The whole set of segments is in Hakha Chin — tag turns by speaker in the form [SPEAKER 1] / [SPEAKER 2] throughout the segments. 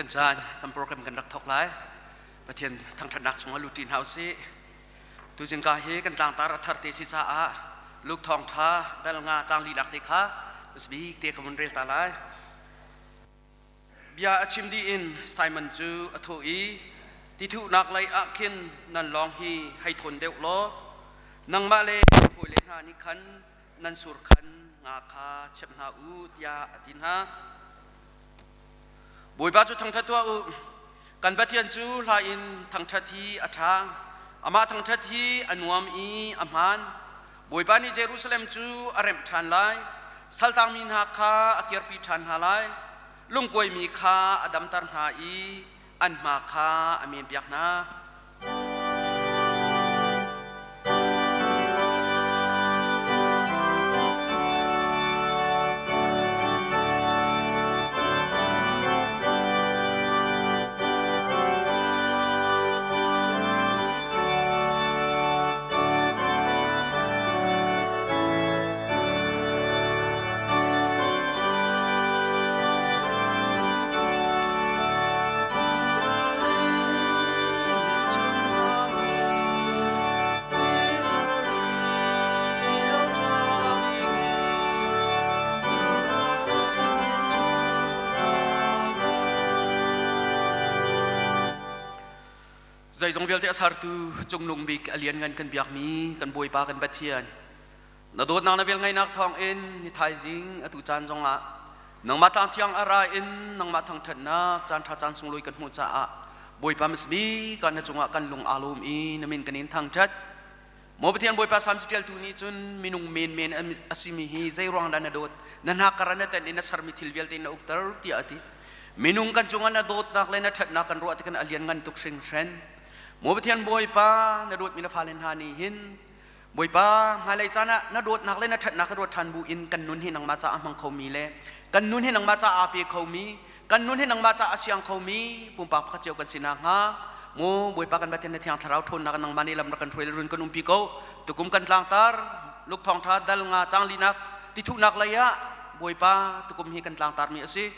[SPEAKER 1] Kan caan kan program kan rak thawk lai. Pathian thangṭhatnak chungah luṭi hna usih. Tuzing ka hi kan tlangtar a thar te si caah Luke thawngṭha dal nga caang lilak te kha bik te ka vun rel ta lai. Bia a chim dih in Simon cu a thawh i tithuhnak lei ah khin nan lawng hi hei thawn deuh law nangmah le hawile hna nih khan nan sur khan nga kha chep hna u tiah a ti hna. Bawipa cu thangṭhat tuah u. Kan Pathian cu hla in thangṭhat hi a ṭha. Amah thangṭhat hi a nuam i a hmaan. Bawipa nih Jerusalem cu a remh ṭhan lai. Saltangmi hna kha a kirpi ṭhan hna lai. Lungkuaimi kha a damter hna i an hma kha a menpiak hna. Zeizong vialte a sertu cungnung bik a lianngan kan biakmi kan Bawipa kan Pathian na dawtnak na velngeihnak thawngin ni thaizing atu caan zongah nangmah tlang thiang a ra in nangmah thangṭhatnak caan ṭha caan sunglawi kan hmuh caah Bawipa mismi kan na cungah kan lung aa lawm i na min kan in thangṭhat. Maw Pathian Bawipa Salm caṭialtu nih cun minung menmen a simi hi zei ruang dah na dawt na hnakar na tenh i na sermi thil vialte na ukter tiah a ti. Minung kan cungah na dawtnak le na ṭhatnak kan ruah tikhan a lianngan tuk hringhran. Maw Pathian Bawipa na dawtmi na fale hna nih hin Bawipa, hmailei caan ah na dawtnak le na ṭhatnak ka ruat ṭhan bu in kan nun hi nangmah caah a hmang khomi le kan nun hi nangmah caah aa pe khomi, kan nun hi nangmah caah a siang khomi pumpak pakhat cio kan si nakhnga mu Bawipa kan Pathian na Thiang Thlarau ṭhawnnak in nangmah nih lam rak kan hruai le run kan umpi ko. Tukum kan tlangtar Luk thawngṭha dal nga caang linak tithuhnak lei ah Bawipa tukum hi kan tlangtarmi a si.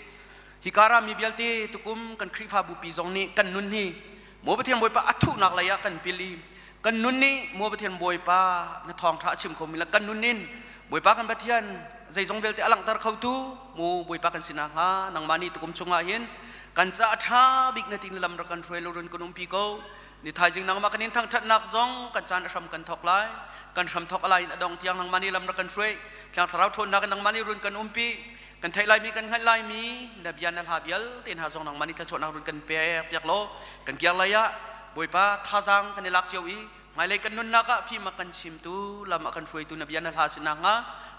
[SPEAKER 1] Hika rami vialte tukum kan Khrihfabu pi zong nih kan nun hi Maw Pathian Bawipa a thuhnak lei ah kan pil i kan nun nih Maw Pathian Bawipa na thawngṭha a chim khomi le kan nun in Bawipa kan Pathian zeizong vialte a langhter khotu mu Bawipa kan si nakhnga nangmah nih tukum chungah hin kan ca a ṭha bik na ti na lam rak kan hruai lo run kan umpi ko. Ni thaizing nangmah kan in thangṭhatnak zong kan caan a hram kan thawk lai. Kan hram thawk alai in a dong tiang nangmah nih lam rak kan hruai. Thiang Thlarau ṭhawnnak in nangmah nih run kan umpi. Kan theih laimi kan hngalh laimi na bia na hla vialte hna zong nangmah nih thluachuahnak run kan pek piak law kan kiar lei ah Bawipa thazaang kan i lak cio i hmailei kan nunnak ah fim a kan chimtu lam a kan hruaitu na bia na hla si nakhnga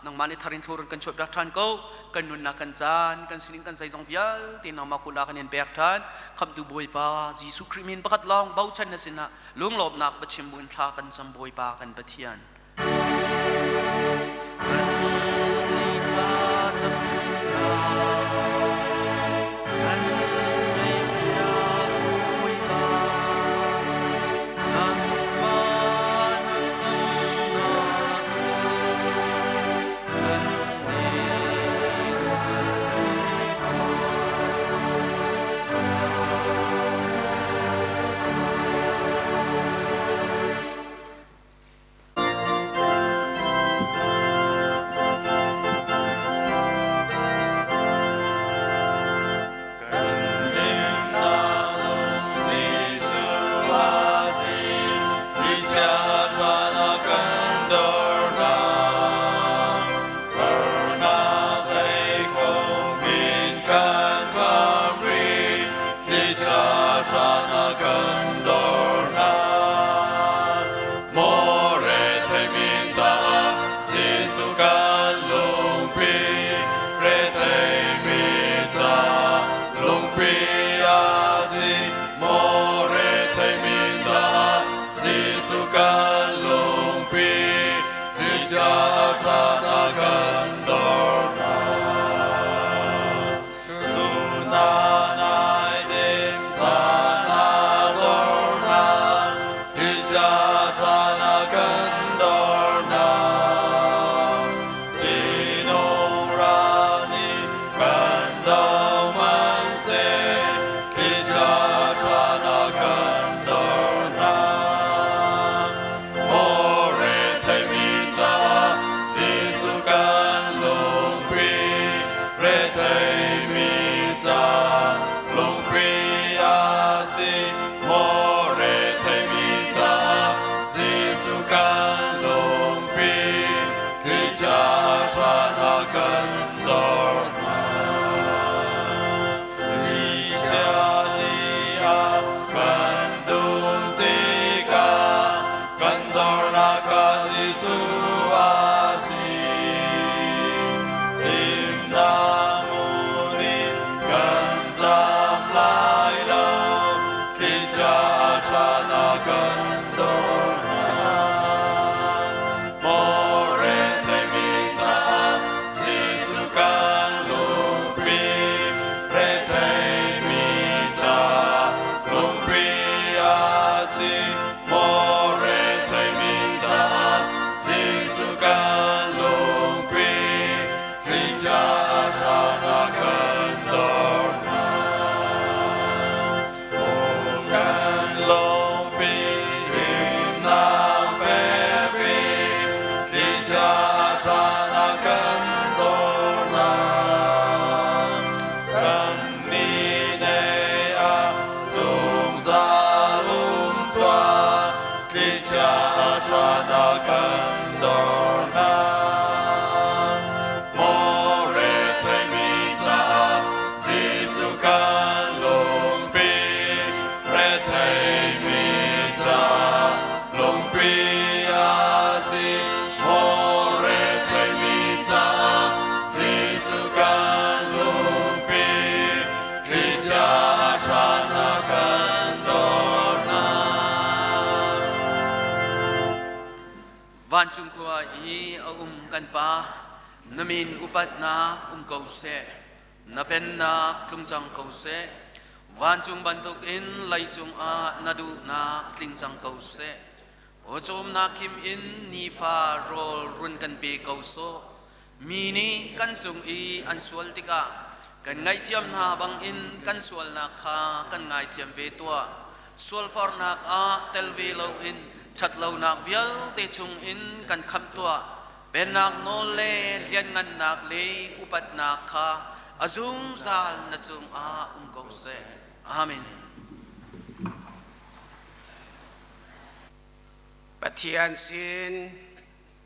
[SPEAKER 1] nangmah nih thar in thlur kan chuah piak ṭhan ko. Kan nunnak kan caan kan sining kan zeizong vialte nangmah kut ah kan in pek ṭhan. Khamhtu Bawipa Jesuh Khrih min pakhat lawng bochan na sinah lunglawmhnak biachim buin thla kan cam. Bawipa kan Pathian.
[SPEAKER 2] Jesuh a si. Himnak hmun in kan zam lai lo, thlichia a hran ah kan dor hna. Maw retheimi caah Jesuh kan lungpi, retheimi caah lungpi a si. Maw retheimi caah Jesuh kan lungpi, thlichia a hran ah kan dor hna. Kan lungpi himnak fekpi, thlichia a hran ah kan dor hna. Kan ni nei ah zungzal um tuah, thlichia a hran ah kan dor hna. Maw retheimi caah Jesuh kan lungpi, retheimi caah lungpi a si. Maw retheimi caah Jesuh kan lungpi, thlichia a hran ah kan dor hna.
[SPEAKER 1] Vancung khua i a um kan Pa, na min upatnak um ko seh. Na pennak tlung cang ko seh. Vancung bantukin leicung ah na duhnak tling cang ko seh. Pawcawmnak khim in nifa rawl run kan pe ko sawh. Mi nih kan cung i an sual tikah kan ngaihthiam hna bangin kan sualnak kha kan ngaithiam ve tuah. Sualforhnak ah tel ve loin ṭhatlonak vialte chungin kan khamh tuah. Pennak nawl le lianngannak le upatnak kha a zungzal na cungah um ko seh. Amen.
[SPEAKER 3] Pathian sin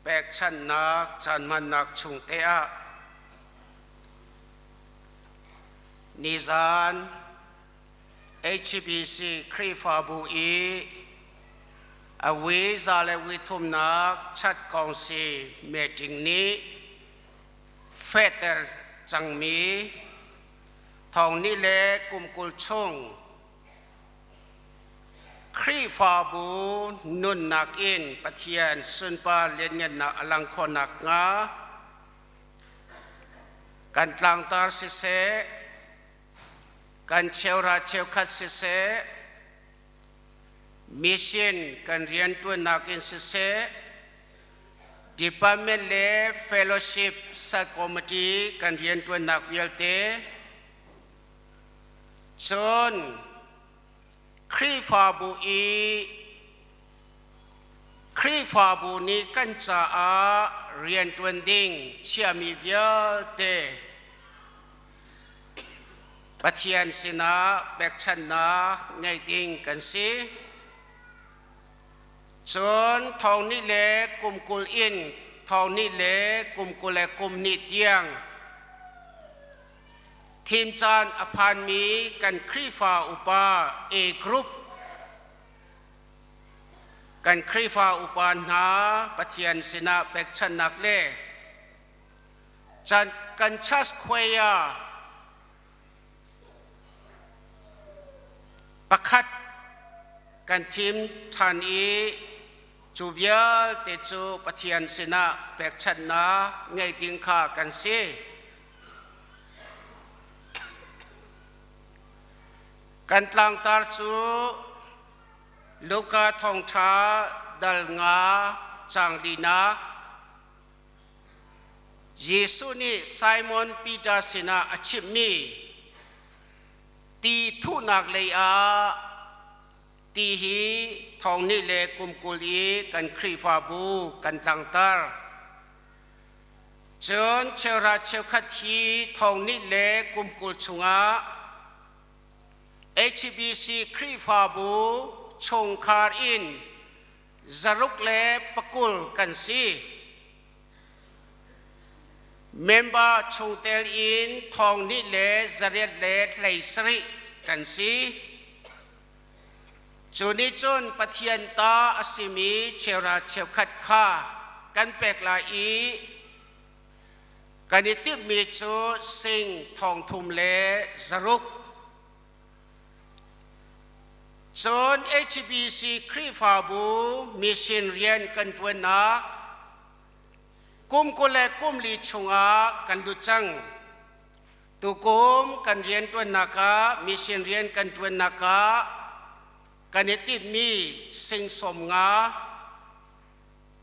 [SPEAKER 3] pekchanhnak caan hmannak chung te ah nizan HBC Khrihfabu i a wi za le wi thumnak chat kongsi meeting nih fehter cangmi thong ni le kum 20 chung Khrihfabu nunnak in Pathian sunpar lianngannak a lang khawh nakhnga kan tlangtar siseh, kan cheuhra cheukhat siseh, mission kan rianṭuannak in siseh, department le fellowship subcommittee kan rianṭuannak vialte, Cun Khrihfabu i Khrihfabu nih kan caah rianṭuan ding chiahmi vialte Pathian sinah pekchanhnak ngeih ding kan si. Cun thong nih le kum 20 in thong nih le kum 22 tiang Thim caan a phanmi kan Khrihfa upa A Group kan Khrihfa upa hna Pathian sinah pekchanhnak le kan church choir pakhat kan thim ṭhan i cu vialte cu Pathian sinah pekchanhnak ngei ding kha kan si. Kan tlangtar cu Luka thawngṭha dal nga caang linak Jesuh nih Simon Peter sinah a chimhmi ti thuhnak lei ah ti hi thong nih le kum 20 i kan Khrihfabu kan tlangtar. Cun cheuhra cheukhat hi thong nih le kum 20 chungah HBC Khrihfabu chungkhar in 620 kan si. Member chungtel in thong nih le 817 kan si. Cu nih cun Pathian ta a simi cheuhra cheukhat kha kan pek lai i kan i timhmi cu sing thong thum le zaruk. Cun HBC Khrihfabu mission rian kan ṭuannak kum 20 le kum li chungah kan lut cang. Tukum kan rianṭuannak ah mission rian kan ṭuannak ah kan i timhmi sing sawm nga,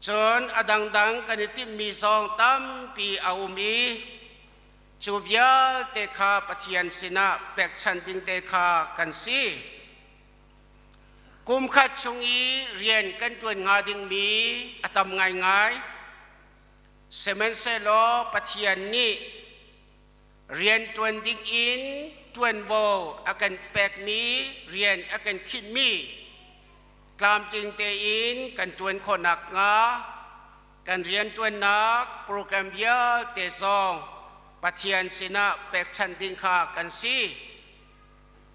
[SPEAKER 3] cun a dangdang kan i timhmi zong tampi a um i cu vialte kha Pathian sinah pekchanh ding te kha kan si. Kum khat chung i rian kan ṭuan hnga dingmi a tam ngaingai. Sihmanhsehlaw Pathian nih rian ṭuan ding in ṭuanvo a kan pekmi, rian a kan khinhmi tlamtling tein kan ṭuan khawh nakhnga kan rianṭuannak program vialte zong Pathian sinah pekchanh ding kha kan si.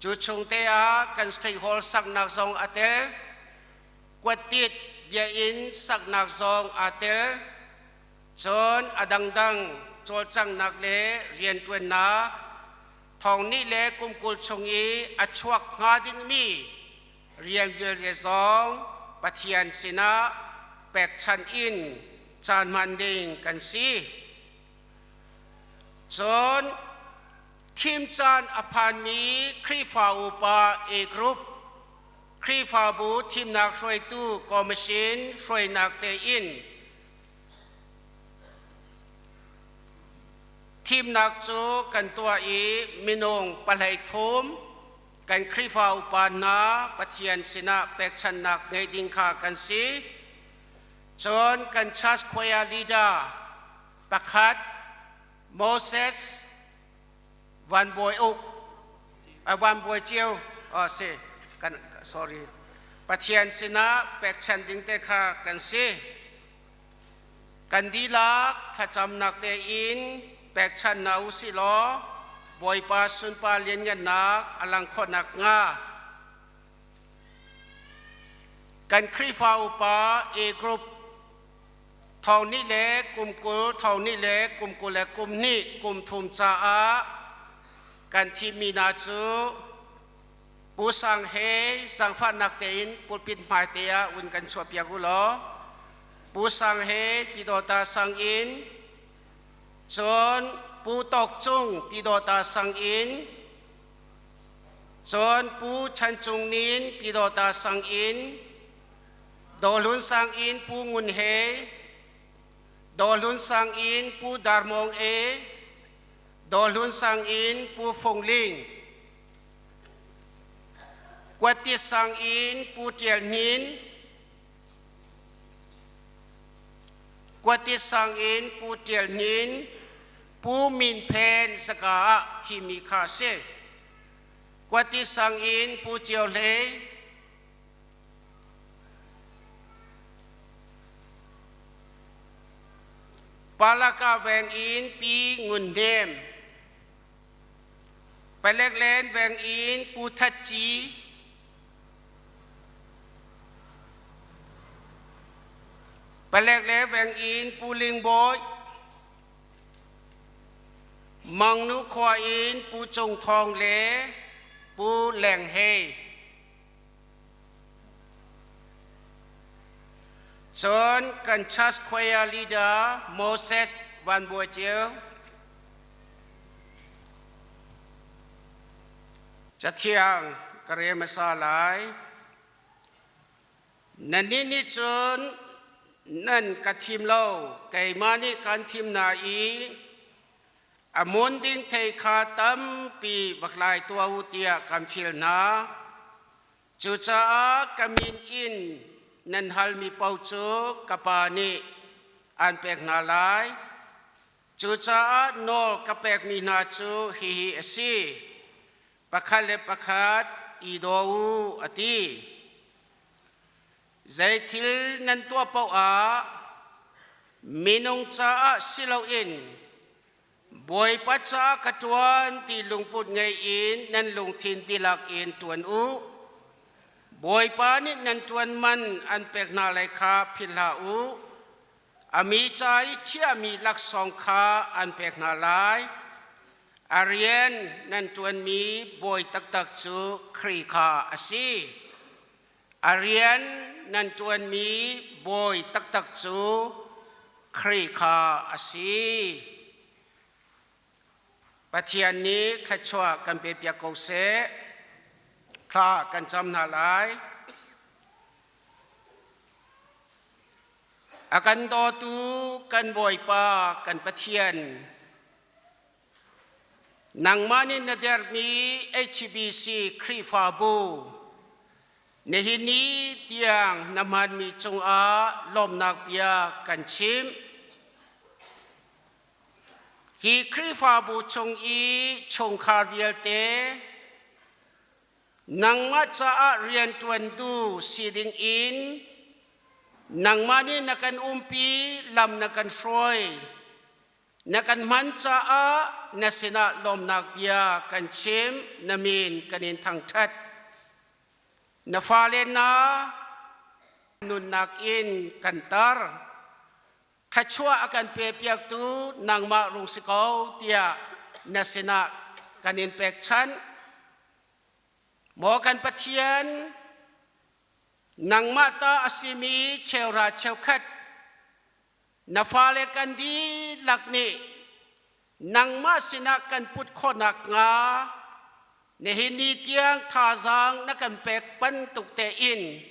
[SPEAKER 3] Cu chung te ah kan state hall saknak zong a tel, kuattit biainn saknak zong aa tel, cun a dangdang cawlcanghnak le rianṭuannak thong nih le kum 20 chung i a chuak hnga dingmi rian vialte zong Pathian sinah pekchanh in caan hman ding kan si. Cun thim caan a phanmi Khrihfa upa A Group, Khrihfabu thimnak hruaitu commission hruainak tein thimnak cu kan tuah i minung pahlei thum kan Khrihfa upa hna Pathian sinah pekchanhnak ngei ding kha kan si. Cun kan church choir leader pakhat Moses Van Bawi Uk Van Bawi Ceu oh si kan sorry Pathian sinah pekchanh ding te kha kan si. Kan dihlak thlacamnak tein pekchanh hna u sih law Bawipa sunpar lianngannak a lang khawh nakhnga kan Khrihfa upa A group thong nih le kum 20 thong nih le kum 20 le kum hnih kum thum caah kan thimmi hna cu Pu Sang he zaangfahnak tein pulpit hmai te ah un kan chuahpiak u law Pu Sang he Pyidawta sang in cun Pu Tawk Cung Pyidawta sang in cun Pu Chan Cung Nin Pyidawta sang in Dawhlun sang in Pu Ngun He Dawhlun sang in Pu Dar Mawng E Dawhlun sang in Pu Fung Ling Kuatti sang in Pu Ṭial Hnin, Kuatti sang in Pu Ṭial Hnin, Pu Min Phen saka ah thimi kha a si. Kuatti sang in Pu Cio Hlei, Palaka veng in Pi Ngun Hnem, Palek len veng in Pu That Ci, Palek le veng in Pu Ling Bawi, Mangnu khua in Pu Cung Thawng le Pu Leng Hei. Cun kan church choir leader Moses Van Bawi Ceu, Cathiang ka rel hmasa lai. Nannih nih cun nan ka thim lo, keimah nih kan thim hna i a mun ding thei kha tampi va tlai tuah u tiah kan fial hna. Cucaah ka min in nan halmi paoh cu ka Pa nih aan pek hna lai. Cucaah nawl ka pekmi hna cu hihi a si: pakhat le pakhat i daw u, a ti. Zeithil nan tuah paoh ah minung caah si loin Bawipa caah ka ṭuan ti lungput ngei in nan lungthin dihlak in ṭuan u. Bawipa nih nan ṭuan man an pek hna lai kha philh hlah u. A mi ca i chiahmi laksawng kha an pek hna lai. A rian nan ṭuanmi bawi taktak cu Khrih kha a si. A rian nan ṭuanmi bawi taktak cu Khrih kha a si. Pathian nih thluachuah kan pepiak ko seh. Thla kan cam hna lai. A kan dawtu kan Bawipa kan Pathian, nangmah nih na dermi HBC Khrihfabu nihin ni tiang na hmanmi cungah lawmnak bia kan chim. Hi Khrihfabu chung i chungkhar vialte nangmah caah rianṭuantu si ding in nangmah nih na kan umpi, lam na kan hruai, na kan hman caah na sinah lawmnak bia kan chim, na min kan in thangṭhat. Na fale na nunnak in kan tar. Thluachuah a kan pepiaktu nangmah rung si ko tiah na sinah kan in pekchanh. Maw kan Pathian, nangmah ta a simi cheuhra cheukhat na fale kan dihlak nih nangmah sinah kan put khawh nakhnga nihin ni tiang thazaang na kan pek bantuk tein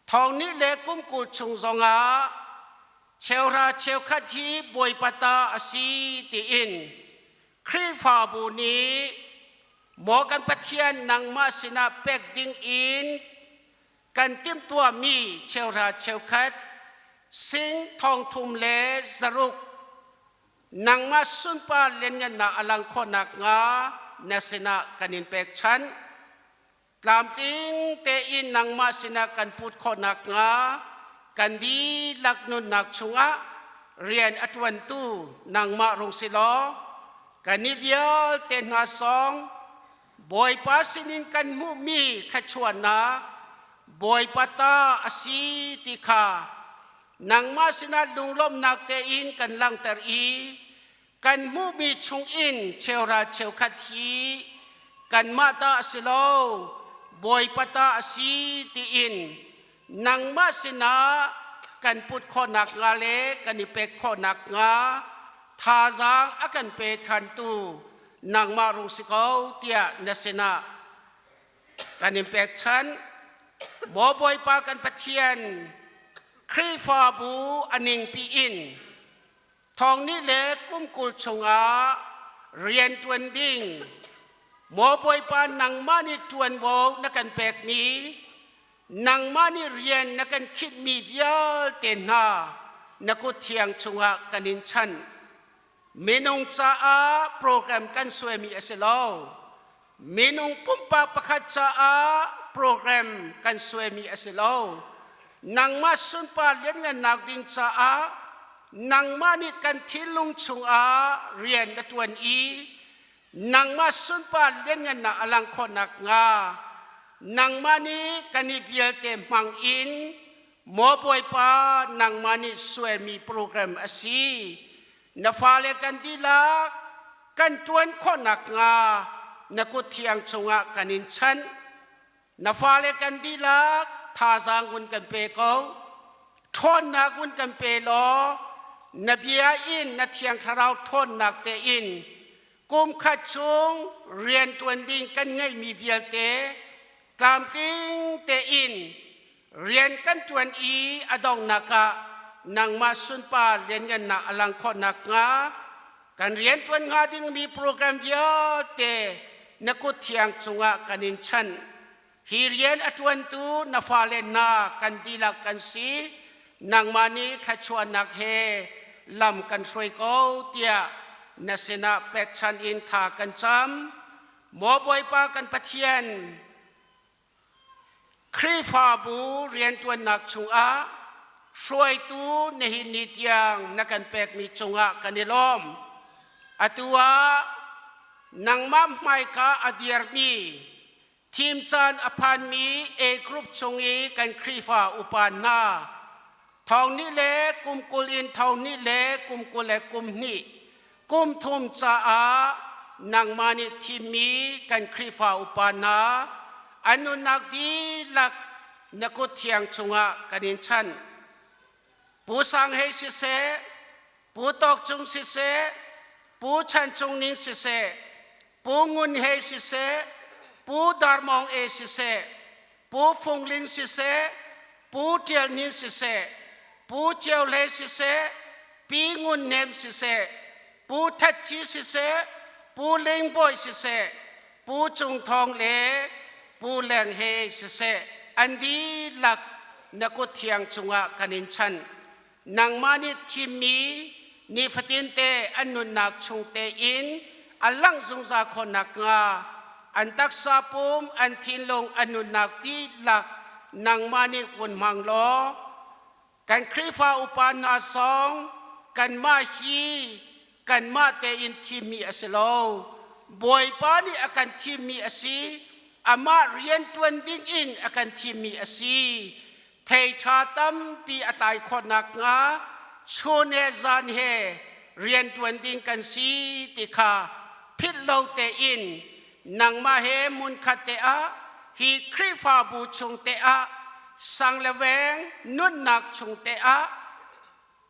[SPEAKER 3] Thawng nih le kum 20 chung zongah cheuhra cheukhat hi Bawipa ta a si tiin Khrihfabu nih maw kan Pathian nangmah sinah pek ding in kan timhtuahmi cheuhra cheukhat sing thong thum le zaruk nangmah sunpar lianngannak a lang khawh nakhnga na sinah kan in pekchanh. Tlamtling tein nangmah sinah kan put khawh nakhnga kan dihlak nunnak chungah rian a ṭuantu nangmah rung si law kan i vialte hna song Bawipa sinin kan hmuhmi thluachuahnak Bawipa ta a si ti kha nangmah sinah lunglawmhnak tein kan langhter i kan hmuhmi chungin cheuhra cheukhat hi kanmah ta a si lo, Bawipa ta a si tiin nangmah sinah kan put khawh nakhnga le kan i pek khawh nakhnga thazaang a kan pe ṭhantu nangmah rung si ko tiah na sinah kan in pekchanh. Maw Bawipa kan Pathian, Khrihfabu a ningpi in Thawng nih le kum 20 chungah rianṭuan ding maw Bawipa nangmah nih ṭuanvo na kan pekmi, nangmah nih rian na kan khinhmi vialte hna na kut thiang chungah kan in chanh. Minung caah program kan suaimi a si lo. Minung pumpak pakhat caah program kan suaimi a si lo. Nangmah sunpar lianngannak ding caah nangmah nih kan thinlung chungah rian na ṭuan i nangmah sunpar lianngannak a lang khawh nakhnga nangmah nih kan i vialte hmang in maw Bawipa nangmah nih suaimi program a si. Na fale kan dihlak kan ṭuan khawh nakhnga na kut thiang chungah kan in chanh. Na fale kan dihlak thazaang hun kan pe ko. Ṭhawnnak hun kan pe law na bia in na thiang thlarau ṭhawnnak tein kum khat chung rian ṭuan ding kan ngeihmi vialte tlamtling tein rian kan ṭuan i a donghnak ah nangmah sunpar lianngannak a lang khawh nakhnga kan rian ṭuan hnga dingmi program vialte na kut thiang cungah kan in chanh. Hi rian a ṭuantu na fale hna kan dihlak kan si. Nangmah nih thluachuahnak he lam kan hruai ko tiah na sinah pekchanh in thla kan cam. Maw Bawipa kan Pathian, Khrihfabu rianṭuannak chungah hruaitu nihin ni tiang na kan pekmi cungah kan i lawm. Atu ah nangmah hmaika a dirmi thim caan a phanmi A group chung i kan Khrihfa upa hna. Thong hnih le kum 20 in thong hnih le kum 22 kum thum caah nangmah nih thimmi kan Khrihfa upa hna an nunnak dihlak na kut thiang chungah kan in chanh. Pu Sang Hei siseh, Pu Tawk Cung siseh, Pu Chan Cung Nin siseh, Pu Ngun Hei siseh, Pu Dar Mawng E siseh, Pu Fung Ling siseh, Pu Ṭial Hnin siseh, Pu Ceu Hlei siseh, Pi Ngun Nem siseh, Pu That Ci siseh, Pu Ling Bawi siseh, Pu Cung Thawng le Pu Leng He siseh, an dihlak na kut thiang cungah kan in chanh. Nangmah nih thimmi nifatinte an nunnak chung tein a langh zungzal khawh nakhnga an taksa pum an thinlung an nunnak dihlak nangmah nih vun hmang law kan Khrihfa upa hna zong kanmah hi kanmah tein thimmi a si lo. Bawipa nih a kan thimmi a si. Amah rian ṭuan ding in a kan thimmi a si. Thei ṭha tampi a tlai khawh nakhnga chun he zan he rian ṭuan ding kan si ti kha philh lo tein nangmah he hmunkhat te ah hi Khrihfabu chung te ah sang le veng nunnak chung te ah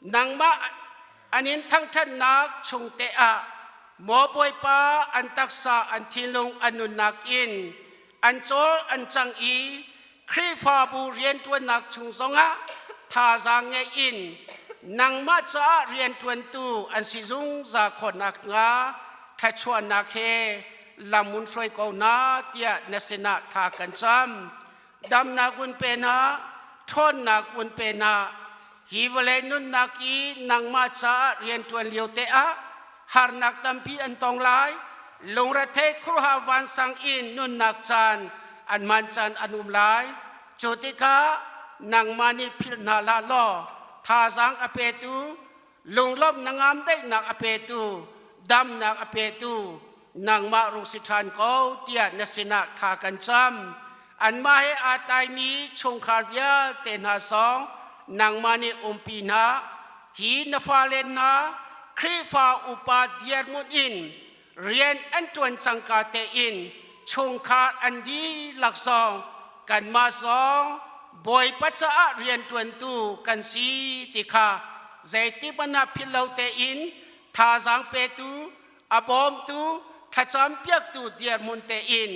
[SPEAKER 3] nangmah an in thangṭhatnak chung te ah maw Bawipa an taksa an thinlung an nunnak in an cawl an cang i Khrihfabu rianṭuannak chung zongah thazaang ngeih in nangmah caah rianṭuantu an si zungzal khawh nakhnga thluachuahnak he lam un hruai ko hna tiah na sinah tha kan cam. Damnak un pe hna, ṭhawnnak un pe hna. Hi vawlei nunnak i nangmah caah rianṭuan lio te ah harnak tampi an tong lai. Lungrethei khuaruahhar vansang in nunnak caan an hman caan an um lai. Cu tikah nangmah nih philh hna hlah law thazaang a petu, lunglawmh nangam daihnak a petu, damnak a petu nangmah rung si ṭhan ko tiah na sinah tha kan cam. Anmah he aa tlaimi chungkhar vialte hna zong nangmah nih umpi hna. Hi na fale hna Khrihfa upa dirhmun in rian an ṭuan cangka tein chungkhar an dihlak zong kanmah zong Bawipa caah rianṭuantu kan si ti kha zeiti hmanh ah philh lo tein thazaang petu, a bawmtu, thlacampiaktu dirhmun tein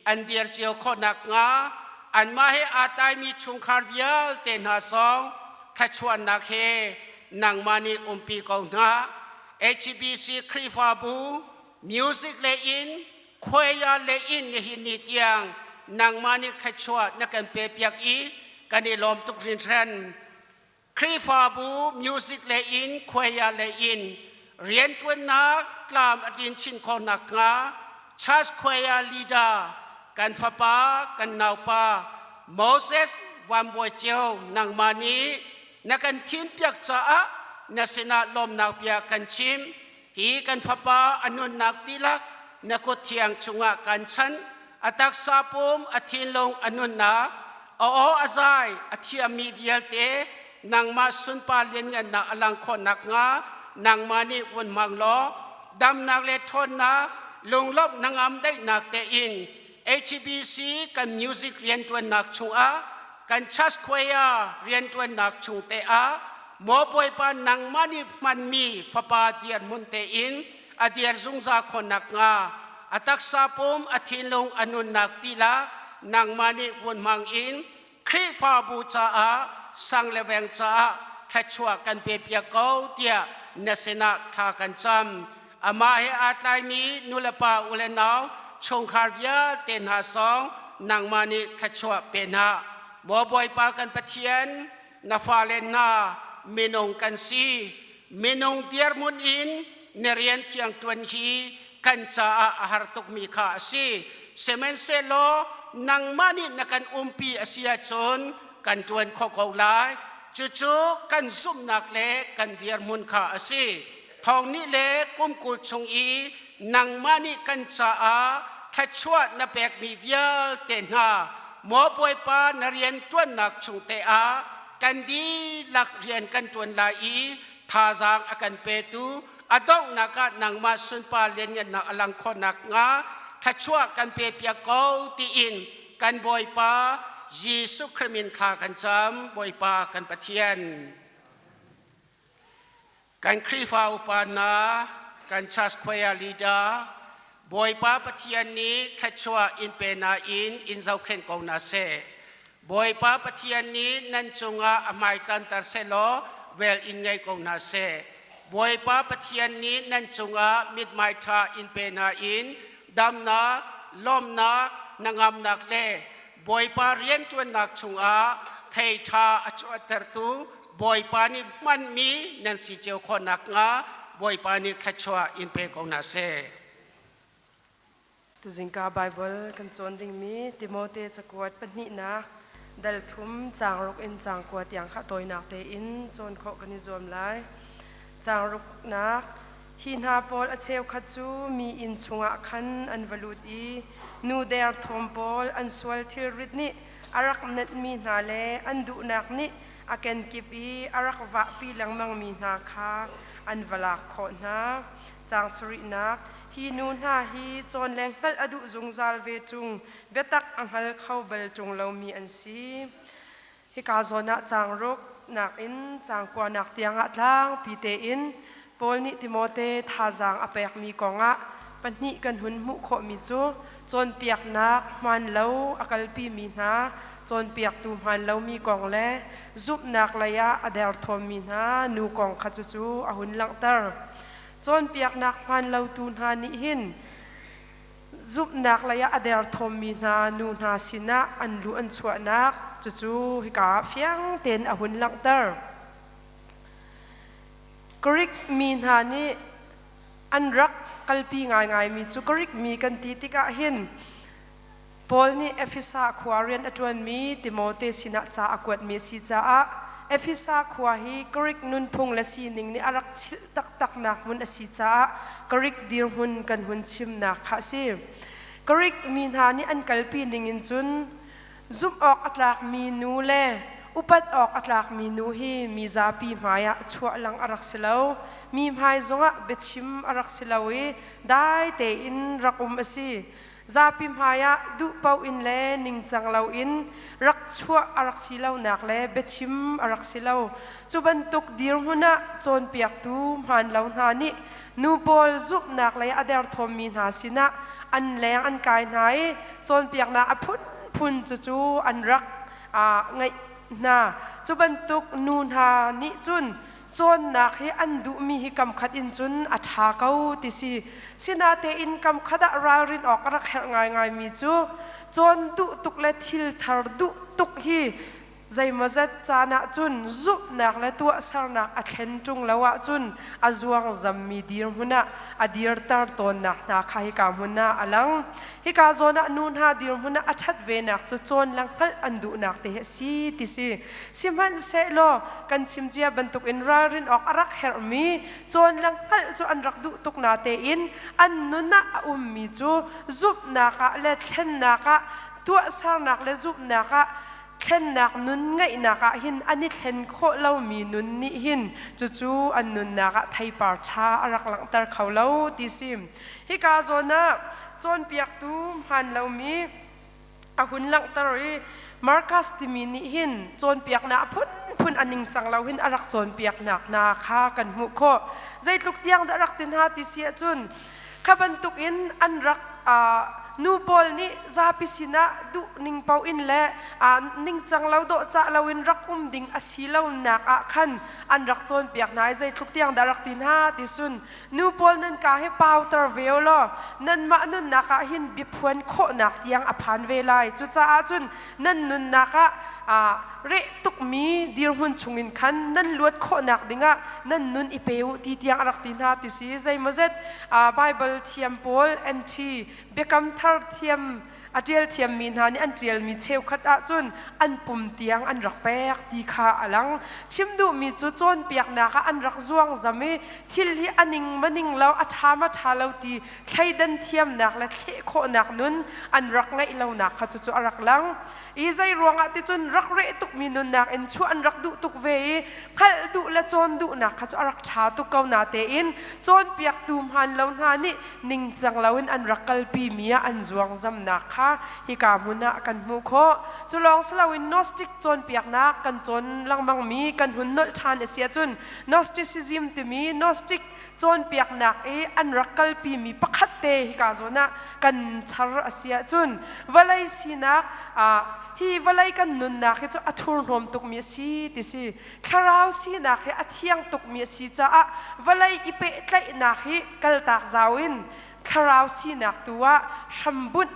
[SPEAKER 3] an dir cio khawh nakhnga anmah he aa tlaimi chungkhar vialte hna zong thluachuahnak he nangmah nih umpi ko hna. HBC Khrihfabu music le in khuaya le in nihin ni tiang nangmah nih thluachuah na kan pepiak i kan i lawm tuk hringhran. Khrihfabu music le in khuaya le in rianṭuannak tlam a tlin chin khawh nakhnga church choir leader kan fapa kan naupa Moses Van Bawi Ceu nangmah nih na kan thimpiak caah na sinah lawmnak bia kan chim. Hi kan fapa a nunnak dihlak na kut thiang chungah kan chanh. A taksa pum a thinlung a nunnak a aw a zai a thiammi vialte nangmah sunpar lianngannak a lang khawh nakhnga nangmah nih vun hmang law damnak le ṭhawnnak lunglawmh hnangam daihnak tein HBC kan music rianṭuannak chungah kan church choir rianṭuannak chung te ah maw Bawipa nangmah nih hmanmi fapa dirhmun tein a dir zungzal khawh nakhnga a taksa pum a thinlung a nunnak tila nangmah nih vun hmang in Khrihfabu caah sang le veng caah thluachuah kan pe piak ko tiah na sinah thla kan cam. Amah he aa tlaimi nulepa u le nau chungkhar vialte hna zong nangmah nih thluachuah pe hna. Maw Bawipa kan Pathian, na fale hna minung kan si. Minung dirhmun in na rian thiang ṭuan hi kan caah a har tukmi kha a si. Sihmanhsehlaw nangmah nih na kan umpi a si ahcun kan ṭuan khawh ko lai. Cucu kan zumhnak le kan dirhmun kha a si. Thong nih le kum 20 chung i nangmah nih kan caah thluachuah na pekmi vialte hna, maw Bawipa na rian ṭuannak chung te ah. kan dihlak rian kan ṭuan lai i thazaang a kan petu a donghnak ah nangmah sunpar lianngannak a lang khawh nakhnga thluachuah kan pe piak ko tiin kan Bawipa Jesuh Khrih min thla kan cam. Bawipa kan Pathian, kan Khrihfa upa hna, kan church choir leader, Bawipa Pathian nih thluachuah in pe na in in zohkhenh ko hna seh. Bawipa Pathian nih nan cungah a hmaitlanter sehlaw vel in ngei ko hna seh. Bawipa Pathian nih nan cungah mithmai ṭha in pe hna in damnak, lawmhnak, hnangamnak le Bawipa rianṭuannak chungah thei ṭha a chuahtertu Bawipa nih hmanmi nan si cio khawh nakhnga Bawipa nih thluachuah in pe ko hna seh.
[SPEAKER 4] Tuzingka Baibal kan cawn dingmi Timote cakuat pahnihnak dal thum caang ruk in caang kua tiang kha tawinak tein cawn khawh kan i zuam lai. Caang ruknak Hi hna pawl a cheukhat cu mi inn chungah khan an va lut i nu derthawm pawl an sual thilrit nih a rak nenhmi hna le an duhnak nih a kenkip i a rak vahpi lengmangmi hna kha an va lak khawh hna. Caang sarihnak Hi nu hna hi cawn le hngalh a duh zungzal ve ṭung, biatak a hngal kho bal ṭung lomi an si. Hika zawn ah caang ruk nakin caang kuanak tiangah tlangpi tein Paul nih Timote thazaang a pekmi kongah pahnih kan hun hmuh khawhmi cu cawnpiaknak hmaan lo a kalpimi hna cawnpiaktu hmaan lomi kong le zumhnak lei ah a derthawmmi hna nu kong kha cucu a hun langhter. Cawnpiaknak hmaan lotu hna nih hin zumhnak lei ah a derthawmmi hna nu hna sinah an luh an chuahnak cucu hika ah fiang tein a hun langhter. Greek mi hna nih an rak kalpi ngaingaimi cu Greek mi kan ti tikah hin Paul nih Efesa khua rian a ṭuanmi Timote sinah ca a kuatmi a si caah Efesa khua hi Greek nunphung le sining nih a rak chilh taktaknak hmun a si caah Greek dirhmun kan hun chimnak kha a si. Greek mi hna nih an kalpi ningin cun zumh awk a tlakmi nu le upat awk a tlakmi nu hi mi zapi hmaiah chuah lang a rak si lo. Mi hmai zongah biachim a rak si lo i dai tein rak um a si. Zapi hmaiah duh paoh in le ningcang loin rak chuah a rak si lonak le biachim a rak si lo. Cu bantuk dirhmun ah cawnpiaktu hmaan lo hna nih nu pawl zumhnak lei a derthawmmi hna sinah an leng an kai hna i cawnpiaknak a phunphun cucu an rak ngeih hna. Cu bantuk nu hna nih cun cawnnak hi an duhmi hi kamkhat in cun a ṭha ko ti si. Sinatein kamkhat ah ralrin awk a rak herh ngaingaimi cu cawn duh tuk le thil thar duh tuk hi zeimawzat caan ah cun zumhnak le tuahsernak a thlen ṭung lo ahcun a zuangzammi dirhmun ah a dirter tawnnak hna kha hika hmun ah a lang. Hika zawn ah nu hna dirhmun ah a ṭhat venak cu cawn le hngalh an duhnak te hi a si ti si. Sihmanhsehlaw kan chim cia bantukin ralrin awk a rak herhmi cawn le hngalh cu an rak duh tuk natein an nun ah a ummi cu zumhnak ah le thlennak ah tuahsernak le zumhnak ah thlennak nun ngeihnak ah hin an i thlen khawh lomi nun nih hin cucu an nunnak ah theipar ṭha a rak langhter kho lo ti si. Hika zawn ah cawnpiaktu hmaan lomi a hun langhter i Marcus timi nih hin cawnpiaknak a phunphun a ningcang lo hin a rak cawnpiaknak hna kha kan hmuh khawh. Zeitluk tiang dah rak ti hna ti si ahcun kha bantukin an rak nu pawl nih zapi sinah duh ning paoh in le ningcang lo dawhcah loin rak um ding a si lonak ah khan an rak cawnpiak hna i zeitluk tiang dah rak ti hna ti sun Nu pawl nan ka hi pauter ve u law nanmah nunnak ah hin biaphuan khawhnak tiang a phan ve lai. Cucaah cun nan nunnak ah reh tukmi dirhmun chungin khan nan luat khawhnak dingah nan nun i pe u ti tiang a rak ti hna ti si. Zeimawzet Baibal thiam pawl NT Biakam Thar thiam a A ṭial thiammi hna nih an ṭialmi cheukhat ahcun an pum tiang an rak pek ti kha a lang. Chim duhmi cu cawnpiaknak ah an rak zuangzam i thil hi a ning ma ning lo, a ṭha ma ṭha lo ti thleidan thiamnak le thleh khawhnak nun an rak ngeih lonak kha cucu a rak lang. I zei ruangah ticun rak reh tukmi nunnak in chuah an rak duh tuk ve i hngalh duh le cawn duhnak kha cu a rak ṭha tuk ko natein cawnpiaktu hmaan lo hna nih ningcang loin an rak kalpi mi ah an zuangzamnak kha hika hmun ah kan hmuh khawh. Cu lawng si loin Gnostic cawnpiaknak kan cawn lengmangmi kan hun nolh ṭhan a si ahcun Gnosticism timi Gnostic cawnpiaknak i an rak kalpimi pakhat te hika zawn ah kan char a si ahcun vawlei sinak hi vawlei kan nunnak hi cu a thurhnawm tukmi a si ti si thlarau sinak hi a thiang tukmi a si caah vawlei i pehtlaihnak hi kaltak zau in thlarau sinak tu ah hrambunh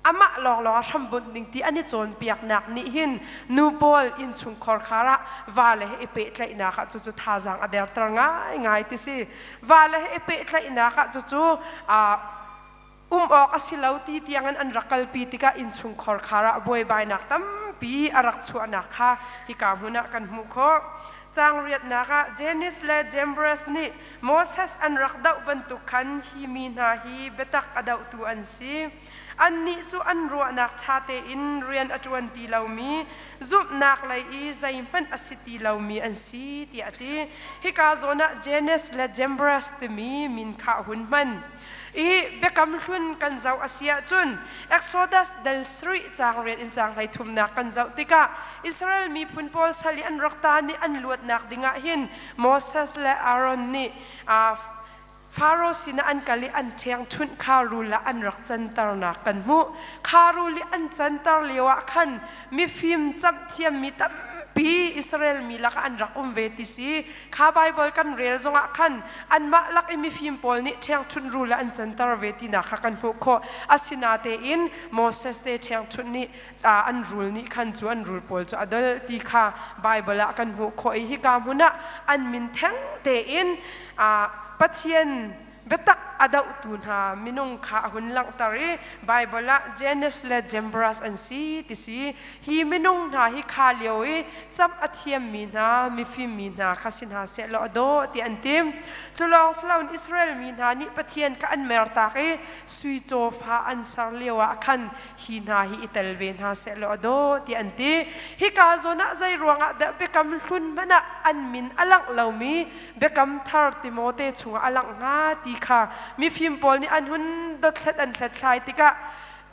[SPEAKER 4] amah lawnglawng a hrambunh ding ti an i cawnpiaknak nih hin nu pawl innchungkhar khar ah vale he i pehtlaihnak ah cucu thazaang a derter ngaingai ti si. Vale he i pehtlaihnak ah cucu um awk a si lo ti tiangin an rak kalpi tikah innchungkhar khar ah buaibainak tampi a rak chuahnak kha hika hmun ah kan hmuh khawh. Caang riatnak ah Janice le Jambres nih Moses an rak doh bantuk khan hi mi hna hi biatak a dohtu an si. Annih cu an ruahnak ṭha tein rian a ṭuan ti lomi, zumhnak lei i zeihmanh a si ti lomi an si tiah a ti. Hika zawn ah Jannes le Jambres timi min kha a hun hman. I Biakam Hlun kan zoh a si ahcun Exodus dal sarih caang riat in caang 33nak kan zoh tikah Israel miphun pawl sal i an rak taan i an luatnak dingah hin Moses le Aaron nih Faro sinah an kal i an ṭhiangṭhunh kha rul ah an rak canternak kan hmuh. Kha rul i an canter lioah khan mifim camhthiammi tampi Israel mi lakah an rak um ve ti si. Kha Baibal kan rel zongah khan anmah lak i mifim pawl nih ṭhiangṭhunh rul ah an canter ve tinak kha kan hmuh khawh. Asinatein Moses te ṭhiangṭhunh nih an rul nih khan cu an rul pawl cu a dol ti kha Baibal ah kan hmuh khawh i hika hmun ah an min theng tein Pathian biatak a dohtu hna minung kha a hun langhter i Baibal ah Jannes le Jambres an si ti si. Hi minung hna hi kha lio i camh a thiammi hna mifim mi hna kha si hna seh law a dawh ti an tim. Cu lawng si loin Israel mi hna nih Pathian kha an mertak i sui cawfa an ser lio ah khan hi hna hi i tel ve hna seh law a dawh ti an ti. Hika zawn ah zei ruangah dah biakam hlun hmanh ah an min a langh lomi biakam thar Timote chungah a langh hnga ti kha mifim pawl nih an hun dothlat an hlathlai tikah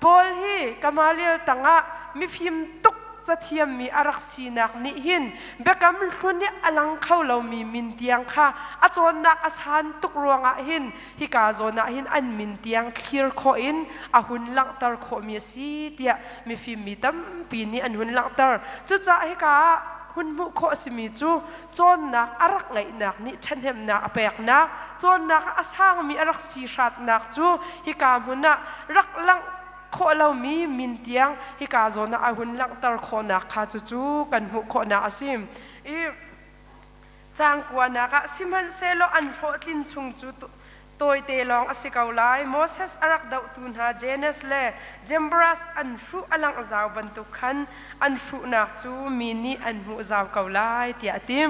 [SPEAKER 4] Paul hi Gamaliel tangah mifim tuk cathiammi a rak sinak nih hin biakam hlun i a lang kho lomi min tiang kha a cawnnak a san tuk ruangah hin hika zawn ah hin an min tiang thlir khawh in a hun langhter khawhmi a si tiah mifim mi tampi nih an hun langhter. Cucaah hika ah hun hmuh khawh a simi cu cawnnak a rak ngeihnak nih ṭhahnemnak a peknak, cawnnak ah a sangmi a rak si hratnak cu hika hmun ah rak langh khawh lomi min tiang hika zawn ah a hun langhter khawhnak kha cucu kan hmuh khawhnak a si. I caang kuanak ah sihmanhsehlaw an hlawhtlin chung cu tawite lawng a si ko lai. Moses a rak dohtu hna Jannes le Jambres an hruh a langh zau bantuk khan an hruhnak cu mi nih an hmuh zau ko lai tiah a ti.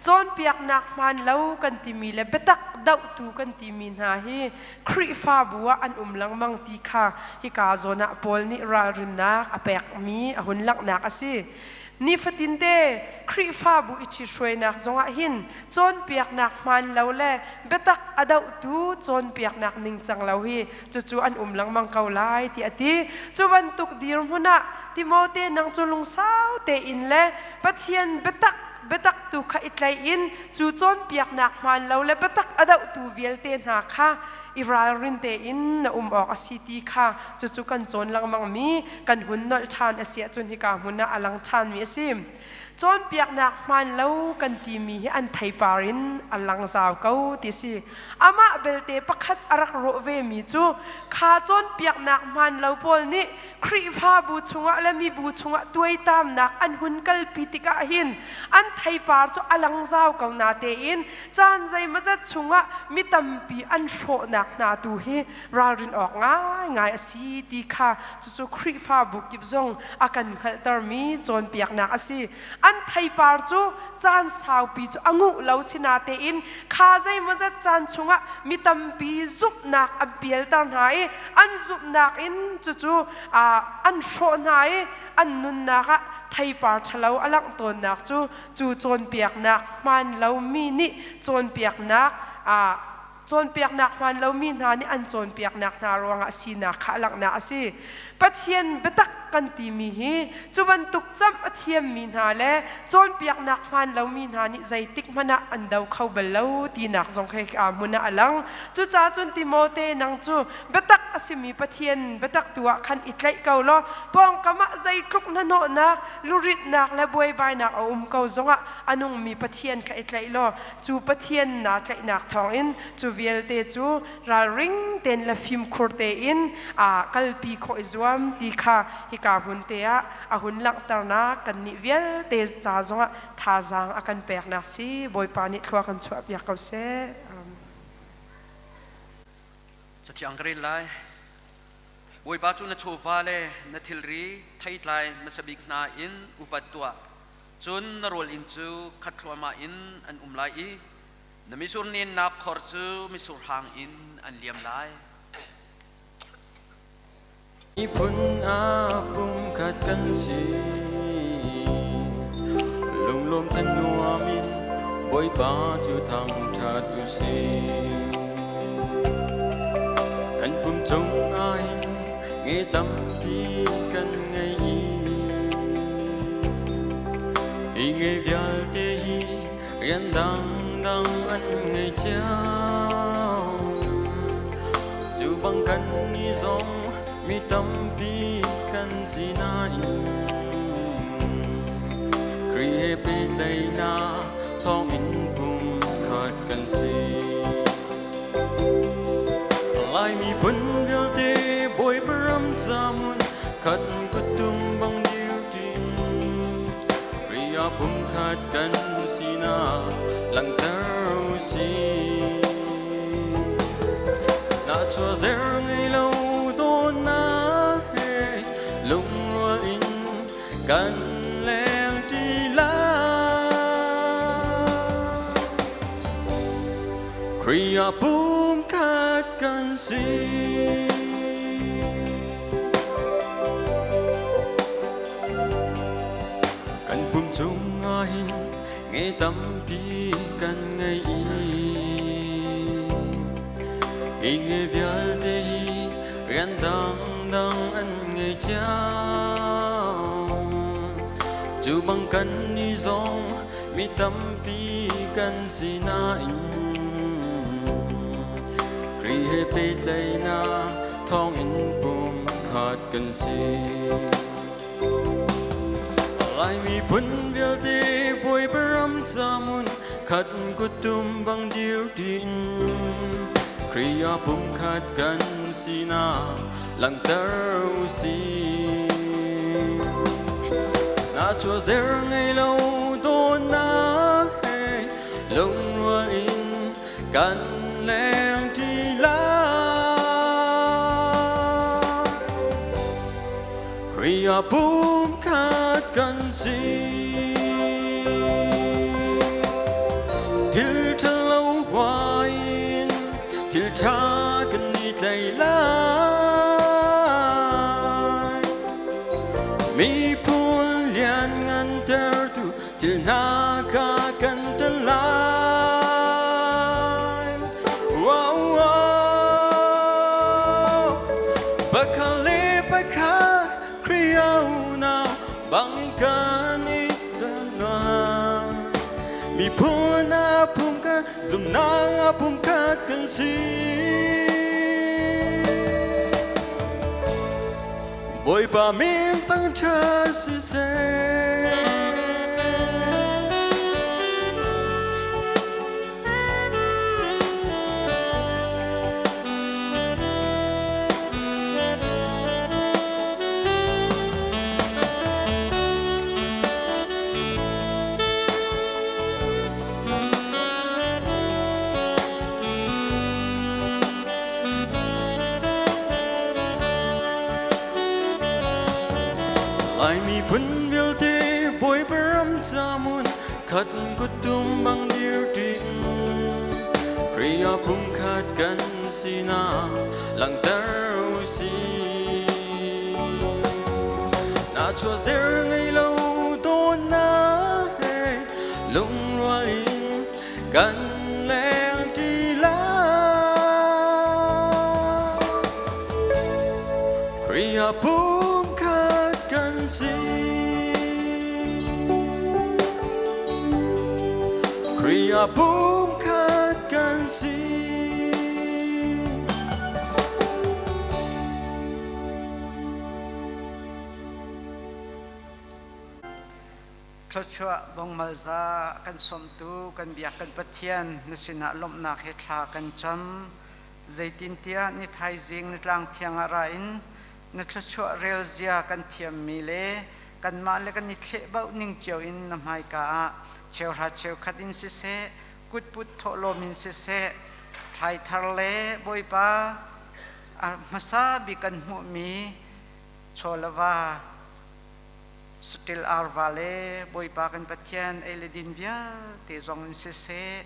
[SPEAKER 4] Cawnpiaknak hmaan lo kan timi le biatak dohtu kan timi hna hi Khrihfabu ah an um lengmang ti kha hika zawn ah Paul nih ralrinnak a pekmi a hun langhnak a si. Nifatinte Khrihfabu i ṭhithruainak zongah hin cawnpiaknak hmaan lo le biatak a dohtu cawnpiaknak ningcang lo hi cucu an um lengmang ko lai ti a ti. Cu bantuk dirhmun ah Timote nang cu lungsau tein le Pathian biatak biatak tu kha i tlaih in cu cawnpiaknak hmaan lo le biatak a dohtu vialte hna kha i ralrin tein na um awk a si ti kha cucu kan cawn lengmangmi kan hun nolh ṭhan a si ahcun hika hmun ah a lang ṭhanmi a si. Cawnpiaknak hmaan lo kan timi hi an theipar in a lang zau ko ti si. Amah belte pakhat a rak rawh vemi cu kha cawnpiaknak hmaan lo pawl nih Khrihfabu chungah le mibu chungah tuaitamnak an hun kalpi tikah hin an theipar cu a lang zau ko natein caan zeimawzat chungah mi tampi an hrawhnak hna tu hi ralrin awk ngaingai a si ti kha cucu Khrihfabu kip zong a kan hngalhtermi cawnpiaknak a si. An theipar cu caan saupi cu a nguh lo sinatein kha zeimawzat caan chungah mi tampi zumhnak an pialter hna i an zumhnak in cucu an hrawh hna i an nunnak ah theipar ṭhalo a langh tawnnak cu cu cawnpiaknak hmaan lomi nih cawnpiaknak cawnpiaknak hmaan lomi hna nih an cawnpiaknak hna ruangah sinak kha a langhnak a si. Pathian biatak kan timi hi cu bantuk camh a thiammi hna le cawnpiaknak hmaan lomi hna nih zeitik hmanh ah an do kho bal lo tinak zong khi a hmun ah a lang. Cucaah cun Timote nang cu biatak a simi Pathian biatak tu ah khan i tlaih ko law pawngkam ah zeitluk hnahnawhnak, luritnak le buaibainak a um ko zongah a nungmi Pathian kha i tlaih law cu Pathian naa tlaihnak thawngin cu vialte cu ralring tein le fimkhur tein kalpi khawh i zuam ti kha hika hmun te ah a hun langhternak kannih vialte ca zongah thazaang a kan peknak si. Bawipa nih thlua kan chuahpiak ko seh.
[SPEAKER 1] Cathiang ka rel lai. Bawipa cu na chawva le na thilri theitlai hmasa bik hna in upat tuah. Cun na rawl inn cu khat thluahmah in an um lai i na mitsur nennak khor cu mitsur hang in an liam lai.
[SPEAKER 2] Miphun ah pumkhat kan si. Lunglawm thanuam in Bawipa cu thangṭhat u sih. Kan pum cungah hin nge tampi kan ngei i hi nge vialte hi rian dangdang an ngei cio. Cu bang kan nih zong mi tampi kan si nain Khrih he pehtlaihnak thawngin pumkhat kan si. Laimi phun vialte Bawipa ram camun khat kuttum bang dir tin Khrih ah pumkhat kan sinak langhter u sih. Nahchuah zer ngei lo dawtnak he lungrual in kan leng ṭi lai. Khrih ah pumkhat kan si. Kan pum chungah hin nge tampi kan ngei i hi nge vialte hi rian dangdang an ngei cio. Cu bang kan nih zong mi tampi kan si nain Khrih he pehtlaihnak thawngin pumkhat kan si. Laimi phun vialte Bawipa ram camun khat kuttum bang dir din Khrih ah pumkhat kan sinak langhter u sih. Nahchuah zer ngei lo dawtnak he lungrual in kan leng ṭi lai. Khrih ah pumkhat kan si. Thil ṭhalo huai in thil ṭha kan i tlai lai. Miphun lianngan tertu thil hna kha kan ṭan lai. Wow, wow. Pakhat le pakhat Khrih unau bangin kan i don. Miphun ah pumkhat, zumhnak ah pumkhat kan si. Bawipa min thangṭhat siseh. Kuttum bang dir ṭin Khrih ah pumkhat kan sinak langhter usih. Nahchuah zer ngei lo dawtnak he lungrual in kan leng ṭi lai. Khrih ah pumkhat kan si. Khrih ah pumkhat kan si.
[SPEAKER 5] Thluachuah bongmalza kan sawmtu kan biak kan Pathian na sinah lawmhnak he thla kan cam. Zeitintiah ni thaizing na tlang thiang ah ra in na thluachuah rel zia kan thiammi le kanmah le kan i thlehbauh ning cio in na hmaika ah cheuhra cheukhat in siseh, kutput thawhlawm in siseh, thlaithar le Bawipa a hmasa bik kan hmuhmi chaw le va saṭil arva le Bawipa kan Pathian ei le din vialte zong in siseh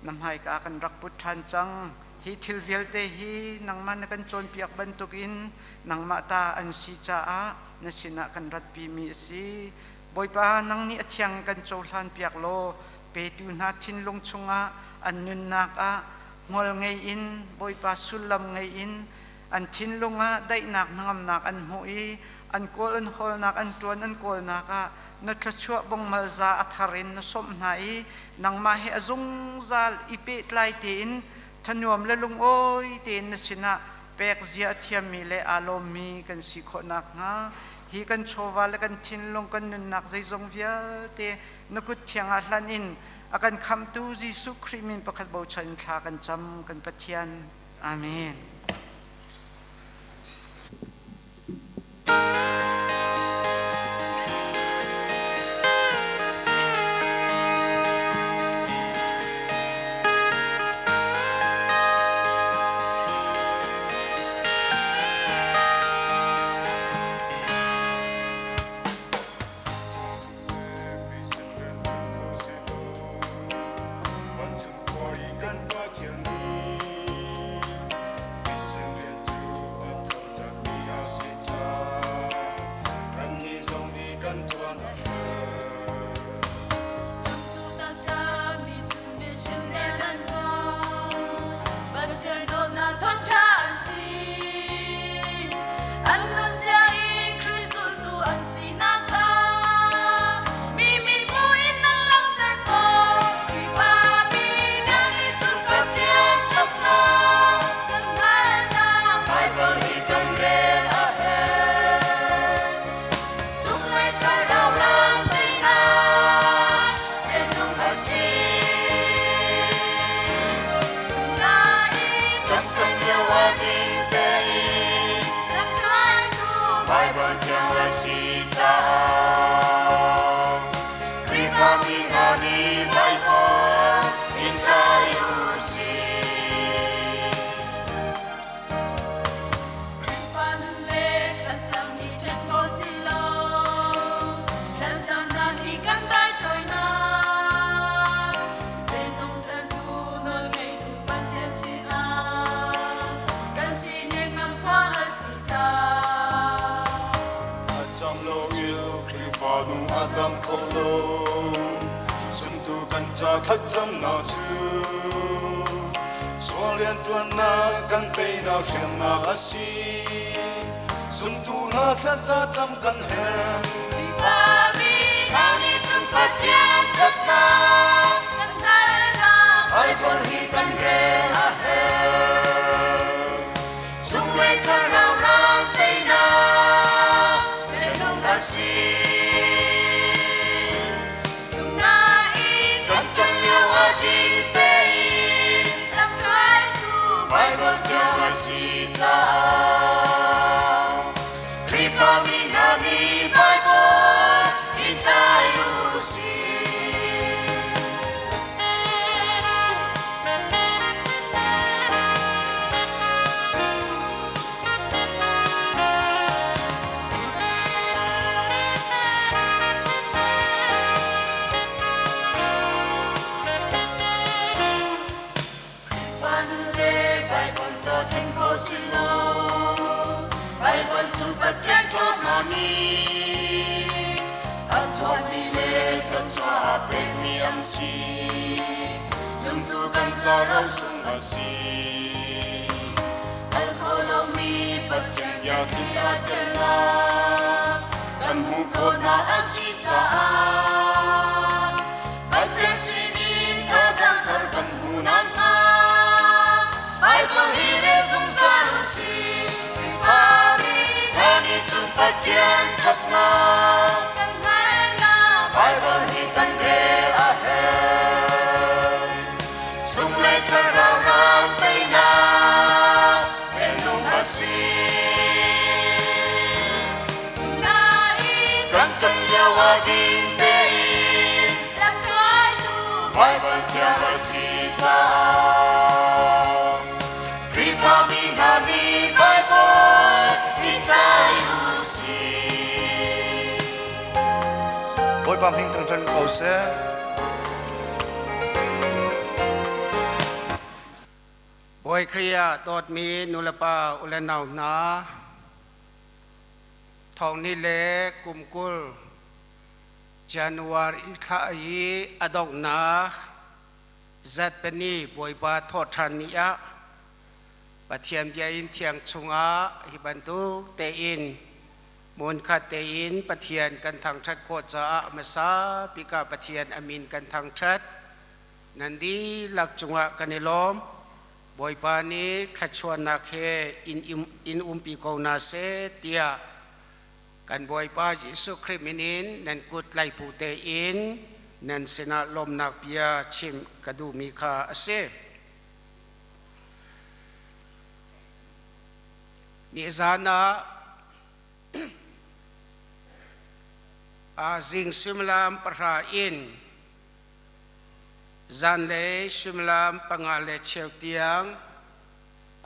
[SPEAKER 5] na hmaika kan rak put ṭhan cang. Hi thil vialte hi nangmah na kan cawnpiak bantukin nangmah ta an si caah na sinah kan ratpimi a si. Bawipa, nang nih a thiang kan cohlan piak law petu hna thinlung chungah an nunnak ah hmual ngei in Bawipa sullam ngei in an thinlung ah daihnak hnangamnak an hmuh i an kawl an hawlnak an ṭuan an kawlnak ah na thluachuah bongmalza a thar in na sawmh hna i nangmah he a zungzal i pehtlai tein thanuam le lungawi tein na sinah pek zia a thiammi le aa lawmmi kan si khawh nakhnga hi kan chawva le kan thinlung kan nunnak zeizong vialte na kut thiang ah hlan in a kan khamhtu Jesuh Khrih min pakhat bochan in thla kan cam kan Pathian. Amen.
[SPEAKER 2] si lo. Baibal cu Pathian ṭhawnnak nih a tuahmi le thluachuah a pekmi an si. Zumtu kan ca rosung a si. Al kho lomi Pathian bia thli a ṭialnak kan hmuh khawhnak a si caah Pathian sinin thazaang thar kan hmu nakhnga Baibal hi rel zungzal u sih. Khrihfami hna nih cun Pathian ṭhatnak kan hngalhnak Baibal hi kan rel a herh. Chunglei thlarau ral teinak nung a si. Nain kan ton lio ah ding tein lamhruaitu Baibal thiang a si caah Khrihfami hna nih Baibal i tlai u sih.
[SPEAKER 6] Bawipa hming thangṭhat ko seh.
[SPEAKER 3] Bawi Khrih ah dawtmi nulepa u le nau hna, thong ni le kum 20 January thla i a donghnak zatpeni Bawipa thawhṭhan ni ah Pathian bia in thiang chungah hi bantuk tein hmunkhat tein Pathian kan thangṭhat khawh caah hmasa bik ah Pathian a min kan thangṭhat. Nan dihlak cungah kan i lawm. Bawipa nih thluachuahnak he in umpi ko hna seh tiah kan Bawipa Jesuh Khrih min in nan kut tlaipu tein nan sinah lawmnak bia chim ka duhmi kha a si. Nizan ah zing suimilam 9 in Zanlei suimilam 5:15 tiang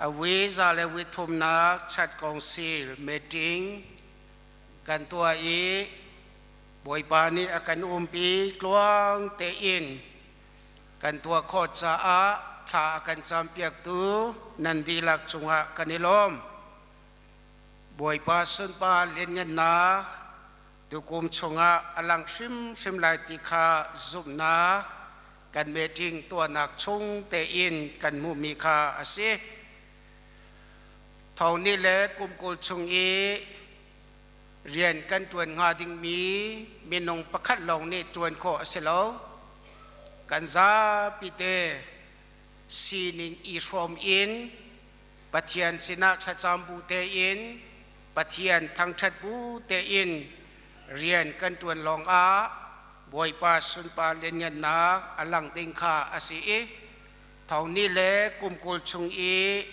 [SPEAKER 3] a wi 123nak chat council meeting kan tuah i Bawipa nih a kan umpi tluang tein kan tuah khawh caah thla a kan campiaktu nan dihlak cungah kan i lawm. Bawipa sunpar lianngannak Tukum chungah a lang hrimhrim lai ti kha zumhnak kan meeting tuahnak chung tein kan hmuhmi kha a si. Tho ni le kum 20 chung i rian kan ṭuan hnga dingmi minung pakhat lawng nih ṭuan khawh a si lo. Kan zapi te sining i hrawm in Pathian sinah thlacam bu tein Pathian thangṭhat bu tein rian kan ṭuan lawngah Bawipa sunpar lianngannak a lang ding kha a si i tho ni le kum 20 chung i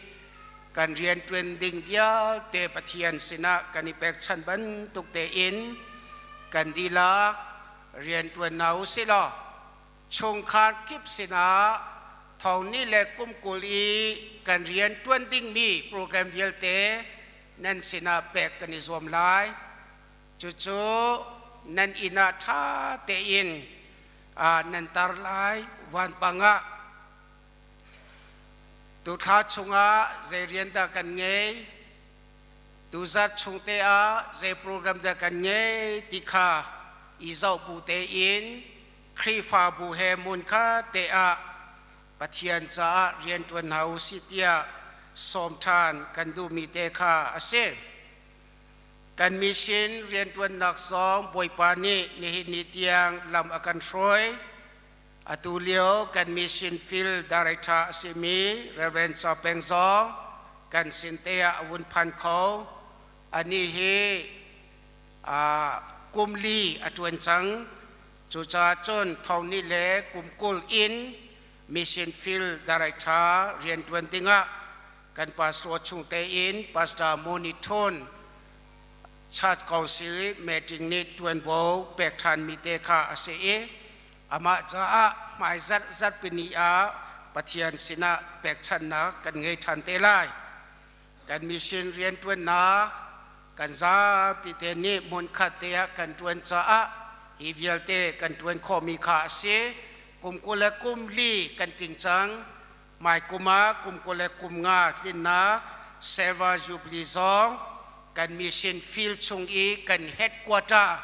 [SPEAKER 3] kan rian ṭuan ding vialte Pathian sinah kan i pekchanh bantuk tein kan dihlak rian ṭuan hna u sih law chungkhar kip sinah thong ni le kum 20 i kan rian ṭuan dingmi program vialte nan sinah pek kan i zuam lai. Cucu nan inn ah ṭha tein nan tar lai vanpang ah. Tuthla chungah zei rian dah kan ngei, tuzat chung te ah zei program dah kan ngei ti kha i zoh bu tein Khrihfabu he hmunkhat te ah Pathian caah rianṭuan hna u sih tiah sawm ṭhan kan duhmi te kha a si. Kan mission rianṭuannak zong Bawipa nih nihin ni tiang lam a kan hruai. Atu lio kan mission field director a simi Reverend Chaw Peng zong kan sin te ah a vun phan kho. Anih hi kum li a ṭuan cang. Cucaah cun tho ni le kum 20 in mission field director rianṭuan dingah kan pastor chung tein Pastor Moni Thon Church Council meeting nih ṭuanvo pek ṭhanmi te kha a si i amah caah hmaizarh zarhpini ah Pathian sinah pekchanhnak kan ngei ṭhan te lai. Kan mission rianṭuannak kan zapi te nih hmunkhat te ah kan ṭuan caah hi vialte kan ṭuan khawhmi kha a si. Kum 24 kan tling cang. Hmai kum ah kum 25 tlinnak Silver Jubilee zong kan mission field chung i kan headquarter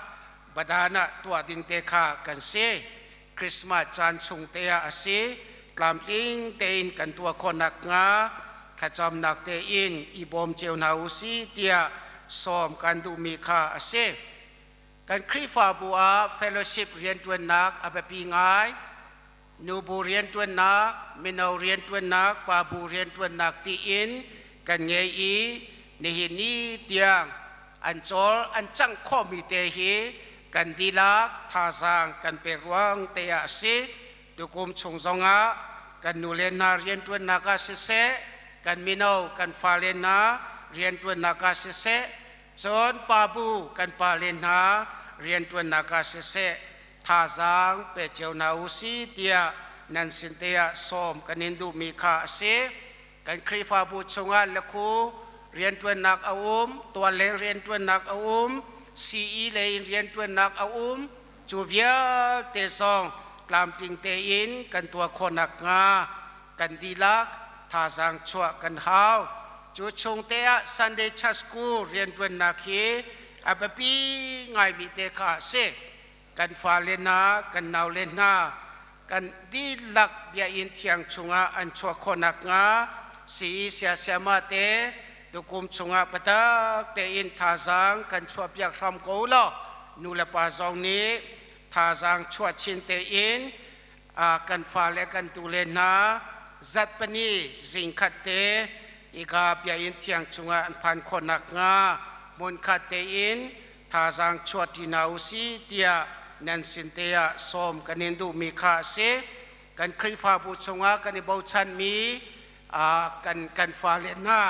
[SPEAKER 3] Badan ah tuah ding te kha kan si. Christmas caan chung te ah a si. Tlamtling tein kan tuah khawh nakhnga thlacamnak tein i bawm cio hna u si tiah sawm kan duhmi kha a si. Kan Khrihfabu ah fellowship rianṭuannak a biapi ngai. Nubu rianṭuannak, mino rianṭuannak, pabu rianṭuannak tiin kan ngei i nihin ni tiang an cawl an cangh khawhmi te hi kan dihlak thazaang kan pek ruang te ah a si. Tukum chung zongah kan nule hna rianṭuannak ah siseh, kan mino kan fale hna rianṭuannak ah siseh, cun pabu kan pale hna rianṭuannak ah siseh, thazaang pe cio hna u si tiah nan sin te ah sawm kan in duhmi kha a si. Kan Khrihfabu chungah lakhu rianṭuannak a um, tualleng rianṭuannak a um, CE lei in rianṭuannak a um. Cu vialte zong tlamtling tein kan tuah khawh nakhnga kan dihlak thazaang chuah kan hau. Cu chung te ah Sunday Church School rianṭuannak hi a biapi ngaimi te kha a si. Kan fale hna, kan naule hna, kan dihlak biakinn thiang chungah an chuah khawh nakhnga sii siasiama te tukum chungah biatak tein thazaang kan chuahpiak hram ko law nu le pa zong nih thazaang chuah chin tein kan fale kan tule hna zatpani zingkhat te hika biakinn thiang chungah an phan khawh nakhnga hmunkhat tein thazaang chuahṭi hna u si tiah nan sin te ah sawm kan in duhmi kha a si. Kan Khrihfabu chungah kan i bochanmi kan fale hna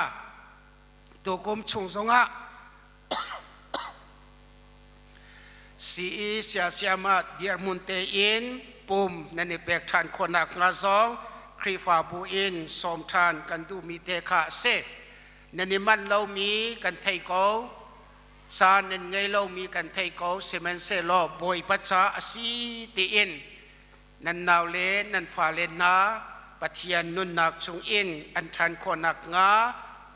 [SPEAKER 3] tukum chung zongah CE siasiam ah dirhmun tein pum nan i pek ṭhan khawh nakhnga zong Khrihfabu in sawm ṭhan kan duhmi te kha a si. Nan i manh lomi kan thei ko, caan nan ngei lomi kan thei ko, sihmanhsehlaw Bawipa ca a si tiin nan naule nan fale hna Pathian nunnak chungin an ṭhan khawh nakhnga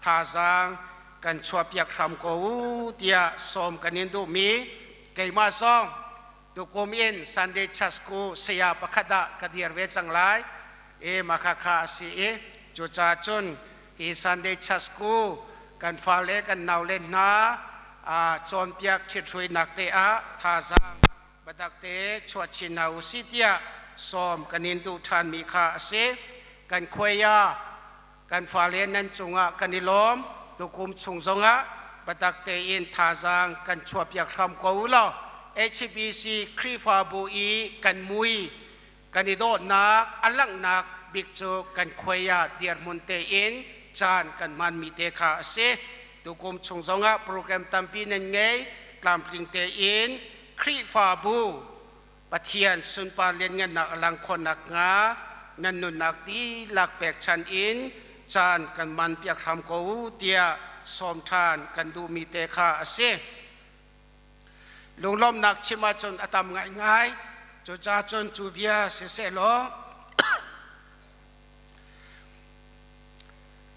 [SPEAKER 3] thazaang kan chuahpiak hram ko u tiah sawm kan in duhmi keimah zong tukum in Sunday Church School saya pakhat ah ka dir ve cang lai e makhakha a si i cucaah cun hi Sunday Church School kan fale kan naule hna cawnpiak ṭhithruainak te ah thazaang biatak te chuah chin hna u si tiah sawm kan in duh ṭhanmi kha a si. Kan khuaia kan fale nan cungah kan i lawm. Tukum chung zongah biatak tein thazaang kan chuahpiak hram ko u law HBC Khrihfabu i kan mui kan i dawtnak a langhnak bik cu kan khuaia dirhmun tein caan kan hmanmi te kha a si. Tukum chung zongah program tampi nan ngei tlamtling tein Khrihfabu Pathian sunpar lianngannak a lang khawh nakhnga nan nunnak dihlak pekchanh in caan kan manpiak hram ko u tiah sawm ṭhan kan duhmi te kha a si. Lunglawmhnak chim ahcun a tam ngaingai. Cucaah cun cu bia sisehlaw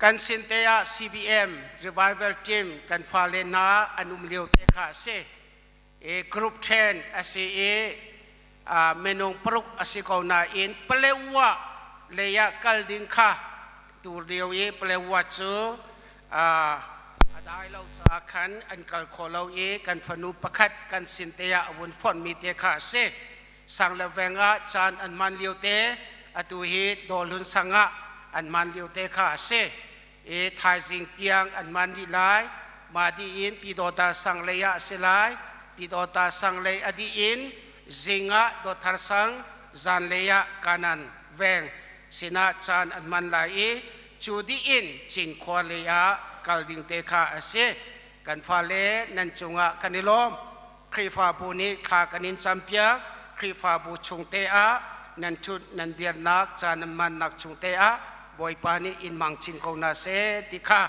[SPEAKER 3] kan sin te ah CBM Revival Team kan fale hna an um lio te kha a si. I group 10 a si i minung paruk a si ko nain Palewa lei ah kal ding kha tu lio i Palewa cu a dai lo caah khan an kal kho lo i kan fanu pakhat kan sin te ah a vun fonhmi te kha a si. Sang le veng ah caan an hman lio te atu hi Dawlhun sang ah an hman lio te kha a si. I thaizing tiang an hman rih lai. Mah dih in Pyidawta sang lei ah a si lai. Pyidawta sang lei a dih in zing ah Dawthar sang, zanlei ah Kanan veng sinah caan an hman lai i cu dih in Cinkhua lei ah kal ding te kha a si. Kan fale nan cungah kan i lawm. Khrihfabu nih thla kan in campiak. Khrihfabu chung te ah nan ṭhut nan dirnak caan nan hmannak chung te ah Bawipa nih in hmang chin ko hna seh ti kha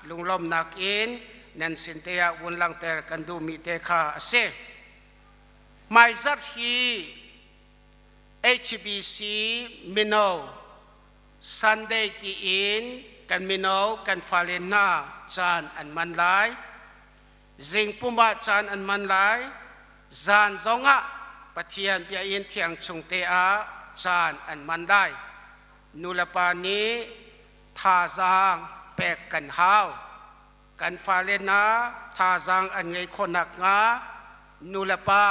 [SPEAKER 3] lunglawmhnak in nan sin te ah vun langhter kan duhmi te kha a si. Hmaizarh hi HBC mino Sunday tiin Kan mino kan fale hna caan an man lai. Zingpum ah caan an man lai. Zan zongah Pathian biakinn thiang chung te ah caan an man lai. Nulepa nih thazaang pek kan hau. Kan fale hna thazaang an ngeih khawh nakhnga nulepa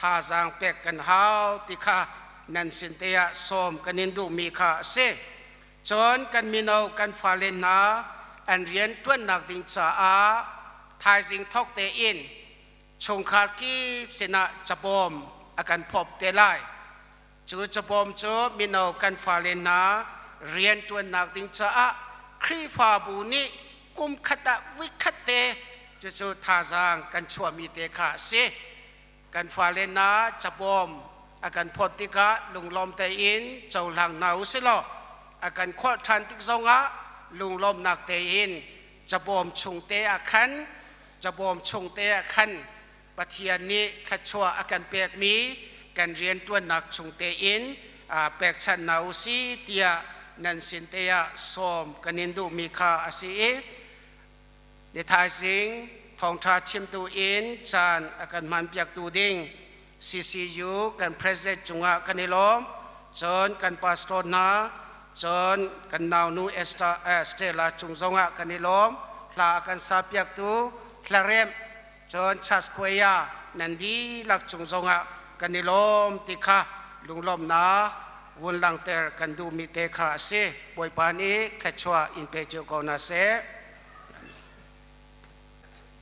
[SPEAKER 3] thazaang pek kan hau ti kha nan sin te ah sawm kan in duhmi kha a si. Cun kan mino kan fale hna an rian ṭuannak ding caah thaizing thawk tein chungkhar kip sinah cabawm a kan phawp te lai. Cu cabawm cu mino kan fale hna rianṭuannak ding caah Khrihfabu nih kum khat ah voikhat te cucu thazaang kan chuahmi te kha a si. Kan fale hna cabawm a kan phawt tikah lunglawm tein cohlang hna u si law a kan kholh ṭhan tik zongah lunglawmnak tein cabawm chung te ah khan cabawm chung te ah khan Pathian nih thluachuah a kan pekmi kan rianṭuannak chung tein pekchanh hna u si tiah nan sin te ah sawm kan in duhmi kha a si i ni thaizing thawngṭha chimtu in caan a kan hmanpiaktu ding CCU kan president cungah kan i lawm. Cun kan pastor hna, cun kan naunu Esther Stella cung zongah kan i lawm. Hla a kan sapiaktu hlaremh cun Chasquaya nan dihlak cung zongah kan i lawm ti kha lunglawmhnak vun langhter kan duhmi te kha a si. Bawipa nih thluachuah in pe cio ko hna seh.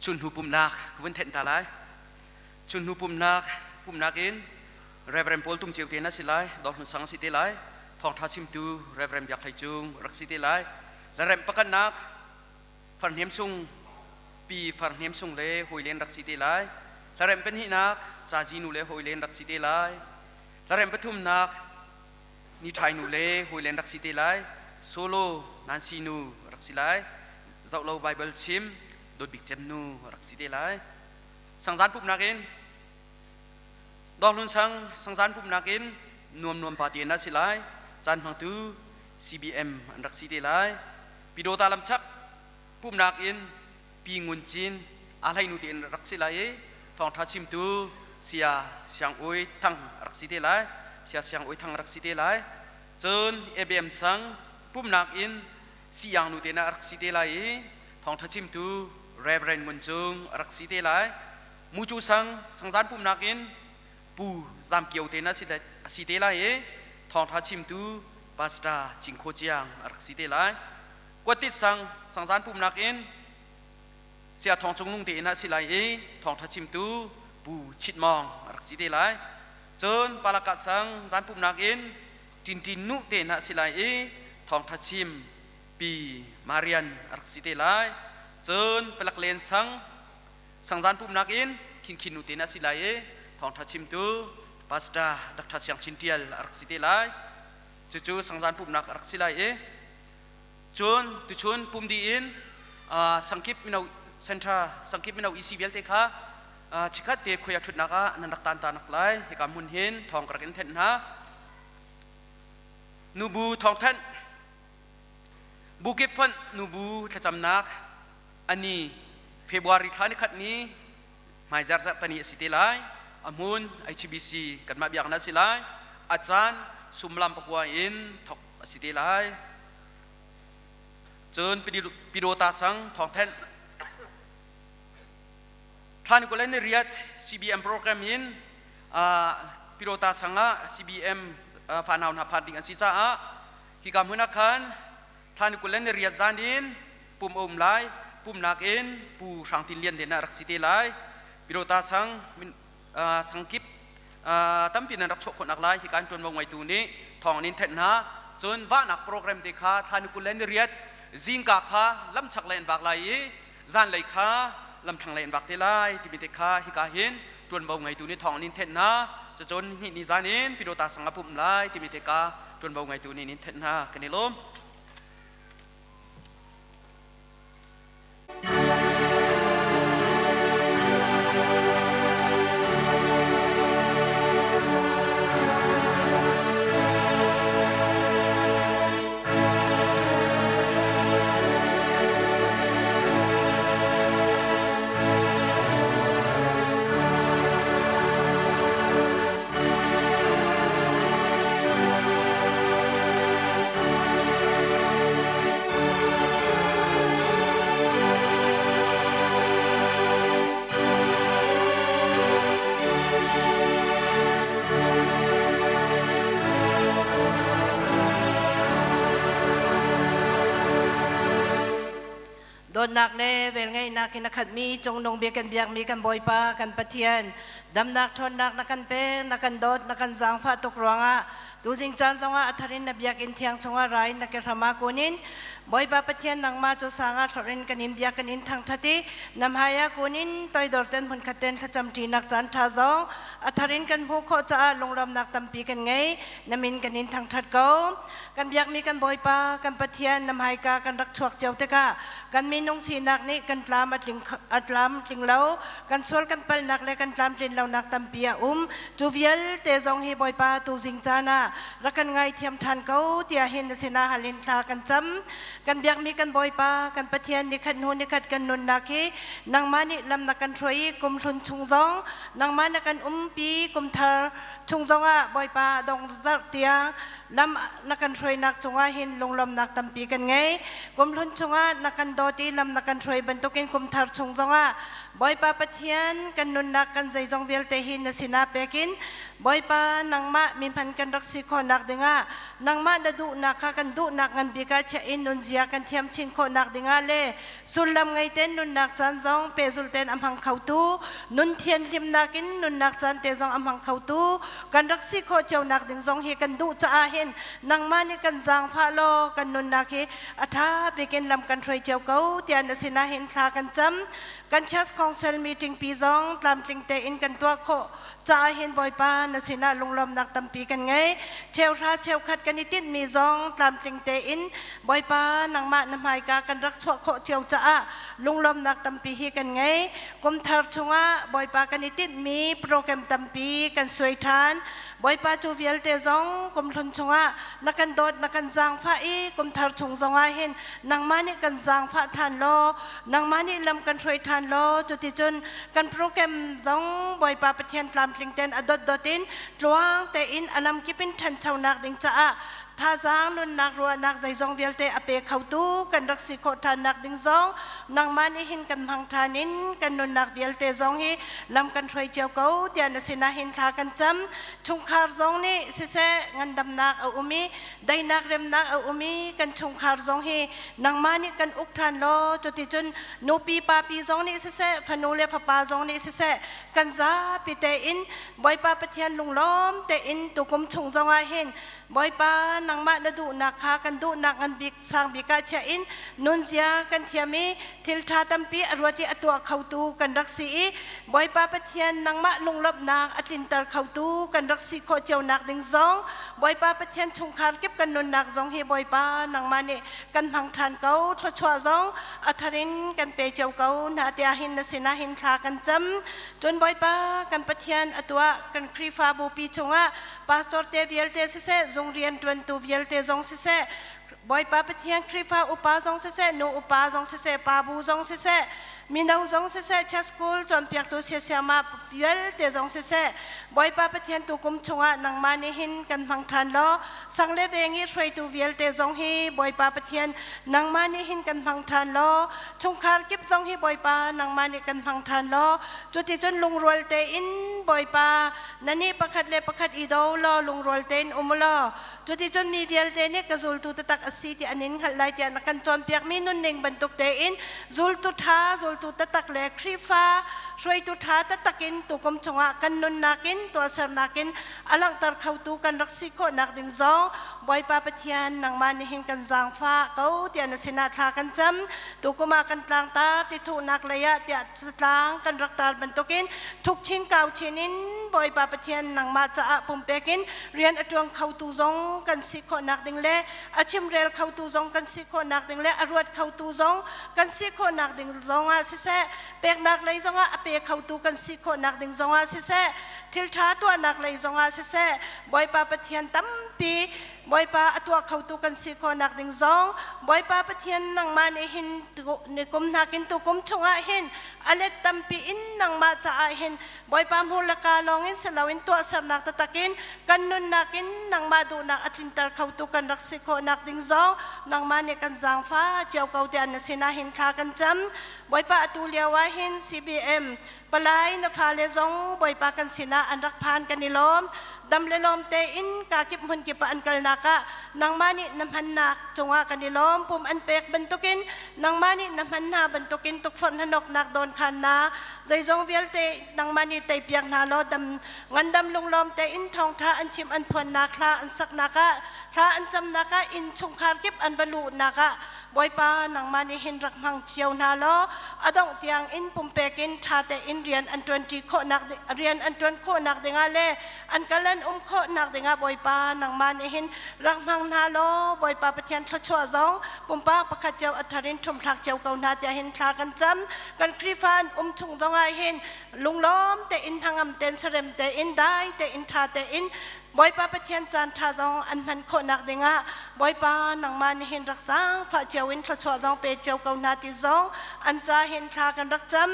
[SPEAKER 1] Chun hnu pumhnak ka vun thenh ta lai. Chun hnu pumhnak pumhnak in Reverend Paul Tum Ceu te na si lai, Dawr Sang si te lai, Thawngtha chimtu Reverend Biak Hlei Cung rak si te lai. La remh pakhatnak Farhnem Sung Pi Farhnem Sung le hawilen rak si te lai. Hlaremh pahnihnak Cazi nu le hawilen rak si te lai. Hlaremh pathumnak Ni Ṭhai nu le hawilen rak si te lai. Solo Nancy nu rak si lai. Zohlo Bible chim Dawt Bik Cem nu rak si te lai. Sangzan pumhnak in Dawrhlun sang sangzan pumhnak in nuam nuam pa te na si lai. Caan hmangtu CBM an rak si te lai. Pidawta lamchak pumhnak in Pi Ngun Cin a hleinu tein rak si lai i thawngṭha chimtu Saya Siang Ui Thang rak si te lai. Saya Siang Ui Thang rak si te lai. Cun ABM sang pumhnak in Siyang nu te na rak si te lai i thawngṭha chimtu Reverend Ngun Cung rak si te lai. Mucu sang sangzan pumhnak in Pu Zam Kio te na si te lai i thawngṭha chimtu Pastor Cing Khaw Ciang a rak si te lai. Kuatit sang sangzan pumnak in Sia Thawng Cung Nung te in a si lai i thawngṭha chimtu Pu Chit Mawng a rak si te lai. Cun Palakah sang zan pumnak in Tin Tin Nu te in a si lai i thawngṭha chim Pi Marian a rak si te lai. Cun Palak Len sang sangzan pumnak in Khin Khin Nu te in a si lai i thawngṭha chimtu Pastor Dr. Siang Chin Ṭial a rak si te lai. Cucu sangzan pumnak a rak si lai i cun tuchun pum dih in sangkip mino center sangkip mino EC vialte kha chikhat te khuia ṭhutnak ah nan rak tan ta nak lai. Hika hmun hin thawng ka rak in thenh hna. Nubu thawngthanh bukip fonh nubu thlacamnak ani February thla ni khat ni hmaizarh zarhtani a si te lai. A hmun HBC kanmah biakinn a si lai. A caan sumlam 9 in thok a si te lai. Cun Pidota sang thawngthenh thla ni 28 CBM program in Pidota sang ah CBM fanau hna phan ding an si caah hika hmun ah khan thla ni 28 zan in pum a um lai. Pumnak in Pu Hrang Tin Lian te na rak si te lai. Pidota sang sangkip tampi nan rak chuah khawhnak lai hi kan ṭuanvo ngeitu nih thawng in thenh hna. Cun vahnak program te kha thla ni 28 zingka kha lamchak lei an vak lai i zanlei kha lamthlang lei an vak te lai timi te kha hika hin ṭuanvo ngeitu nih thawng in thenh hna. Cucun hnih ni zan in Pidota sang a pumh lai timi te ka ṭuanvo ngeitu nih in thenh hna. Kan i lawm.
[SPEAKER 7] Dawtnak le velngeihnak in a khatmi cungnung bik kan biakmi kan Bawipa kan Pathian damnak ṭhawnnak na kan pek na kan dawt na kan zaangfah tuk ruangah tuzing caan zongah a thar in na biakinn thiang chungah ra in na ke hram ah kun in Bawipa Pathian nangmah cu sangah thlorh in kan in biak kan in thangṭhat i na hmai ah kun in toidor ten hmunkhat ten thlacam ṭinak caan ṭha zong a thar in kan hmuh khawh caah lunglawmnak tampi kan ngei na min kan in thangṭhat ko. Kan biakmi kan Bawipa, kan Pathian na hmaika kan rak chuak cio tikah kan minung sinak nih kan tlam a tling a tlam tling lo, kan sual kan palnak le kan tlamtlin lonak tampi a um. Cu vialte zong hi Bawipa tuzing caan ah rak kan ngaithiam ṭhan ko tiah hin na sinah hal in thla kan cam. Kan biakmi kan Bawipa, kan Pathian nikhat hnu nikhat kan nunnak hi nangmah nih lam na kan hruai i kum hlun chung zong nangmah na kan umpi kum thar chung zongah Bawipa dong zarh tiang lam na kan hruainak cungah hin lunglawmnak tampi kan ngei. Kumhlun chungah na kan dawt i lam na kan hruai bantukin kumthar chung zongah Bawipa Pathian kan nunnak kan zeizong vialte hi na sinah pekin Bawipa nangmah mi hman kan rak si khawhnak dingah nangmah na duhnak kha kan duhnak ngan bik ah chiah in nunzia kan thiam chin khawhnak dingah le sullam ngei ten nunnak caan zong pehzulh ten a hmang khotu nun thianhlimnak in nunnak caan te zong a hmang khotu kan rak si khawh cionak ding zong hi kan duh caah hin nangmah nih kan zaangfah law kan nunnak hi a ṭha bikin lam kan hruai cio ko tiah na sinah hin thla kan cam. Kan Church Council meeting pi zong tlamtling tein kan tuah khawh caah hin Bawipa na sinah lunglawmnak tampi kan ngei. Cheuhra cheukhat kan i tinhmi zong tlamtling tein Bawipa nangmah na hmaika kan rak chuah khawh cio caah lunglawmnak tampi hi kan ngei. Kum thar chungah Bawipa kan i tinhmi program tampi kan suai ṭhan. Bawipa cu vialte zong kum hlun chungah na kan dawt na kan zaangfah i kum thar chung zongah hin nangmah nih kan zaangfah ṭhan law nangmah nih lam kan hruai ṭhan law cuticun kan program zong Bawipa Pathian tlamtling ten a dotdot in tluang tein a lamkip in ṭhanchonak ding caah thazaang nunnak ruahnak zeizong vialte a pe khotu kan rak si khawh ṭhannak ding zong nangmah nih hin kan hmang ṭhan in kan nunnak vialte zong hi lam kan hruai cio ko tiah na sinah hin thla kan cam. Chungkhar zong nih siseh ngandamnak a um i daihnak remnak a um i kan chungkhar zong hi nangmah nih kan uk ṭhan law cuticun nupi papi zong nih siseh fanu le fapa zong nih siseh kan zapi tein Bawipa Pathian lunglawm tein tukum chung zongah hin Bawipa nangmah na duhnak kha kan duhnak ngan bik sang bik ah chiah in nunzia kan thiam i thil ṭha tampi a ruat i a tuah khotu kan rak si i Bawipa Pathian nangmah lunglawmhnak a tlinter khotu kan rak si khawh cionak ding zong Bawipa Pathian chungkhar kip kan nunnak zong hi Bawipa nangmah nih kan hmang ṭhan ko thluachuah zong a thar in kan pe cio ko hna tiah hin na sinah hin thla kan cam. Cun Bawipa kan Pathian a tuah kan Khrihfabu pi chungah pastor te vialte siseh zung rianṭuantu vialte zong siseh Bawipa Pathian Khrihfa upa zong siseh nu upa zong siseh pa bu zong siseh mino zong siseh church school cawnpiaktu siasiama vialte zong siseh Bawipa Pathian tukum chungah nangmah nih hin kan hmang ṭhan law sang le veng i hruaitu vialte zong hi Bawipa Pathian nangmah nih hin kan hmang ṭhan law chungkhar kip zong hi Bawipa nangmah nih kan hmang ṭhan law cuticun lungrual tein Bawipa na nih pakhat le pakhat i do law lungrual tein um law cuticun mi vialte nih ka zultu taktak a si ti an in hngalh lai tiah na kan cawnpiakmi nunning bantuk tein zultu ṭha zultu taktak le Khrihfa hruaitu ṭha taktak in tukum chungah kan nunnak in tuahsernak in a langhter khotu kan rak si khawhnak ding zong Bawipa Pathian nangmah nih hin kan zaangfah ko tiah na sinah thla kan cam. Tukum ah kan tlangtar ti thuhnak lei ah tiah zatlang kan rak tar bantukin thuk chin kau chin in Bawipa Pathian nangmah caah pumpek in rian a ṭuan khotu zong kan si khawhnak ding le a chimrel khotu zong kan si khawhnak ding le a ruat khotu zong kan si khawhnak ding zongah siseh peknak lei zongah a pe khotu kan si khawhnak ding zongah siseh thil ṭha tuahnak lei zongah siseh Bawipa Pathian tampi Bawipa a tuah khotu kan si khawhnak ding zong Bawipa Pathian nangmah nih hin nikum nakin tukum chungah hin a let tampi in nangmah caah hin Bawipa hmur le ka lawngin si loin tuahsernak taktak in kan nunnak in nangmah duhnak a tlinter khotu kan rak si khawhnak ding zong nangmah nih kan zaangfah cio ko tiah na sinah hin thla kan cam. Bawipa atu lio ah hin CBM Palai na fale zong Bawipa kan sinah an rak phan kan i lawm. Dam le lawm tein kakip hmun kip ah an kalnak ah nangmah nih na hmannak cungah kan i lawm. Pum an pek bantukin nangmah nih na hman hna bantukin tukforh hnanoknak dawnkhannak zeizong vialte nangmah nih teipiak hna law dam ngandam lunglawm tein thawngtha an chim an phuannak hla an saknak ah thla an camnak ah inn chungkhar kip an va luhnak ah Bawipa nangmah nih hin rak hmang cio hna law a dongh tiang in pumpek in ṭha tein rian an ṭuanṭi khawhnak rian an ṭuan khawhnak dingah le an kal an um khawhnak dingah Bawipa nangmah nih hin rak hmang hna law Bawipa Pathian thluachuah zong pumpak pakhat cio a thar in ṭhumthlak cio ko hna tiah hin thla kan cam. Kan Khrihfa an um chung zongah hin lunglawm tein hnangam tein sarem tein dai tein ṭha tein Bawipa Pathian caan ṭha zong an hman khawhnak dingah Bawipa nangmah nih hin rak zaangfah cio in thluachuah zong pe cio ko hna ti zong an ca hin thla kan rak cam.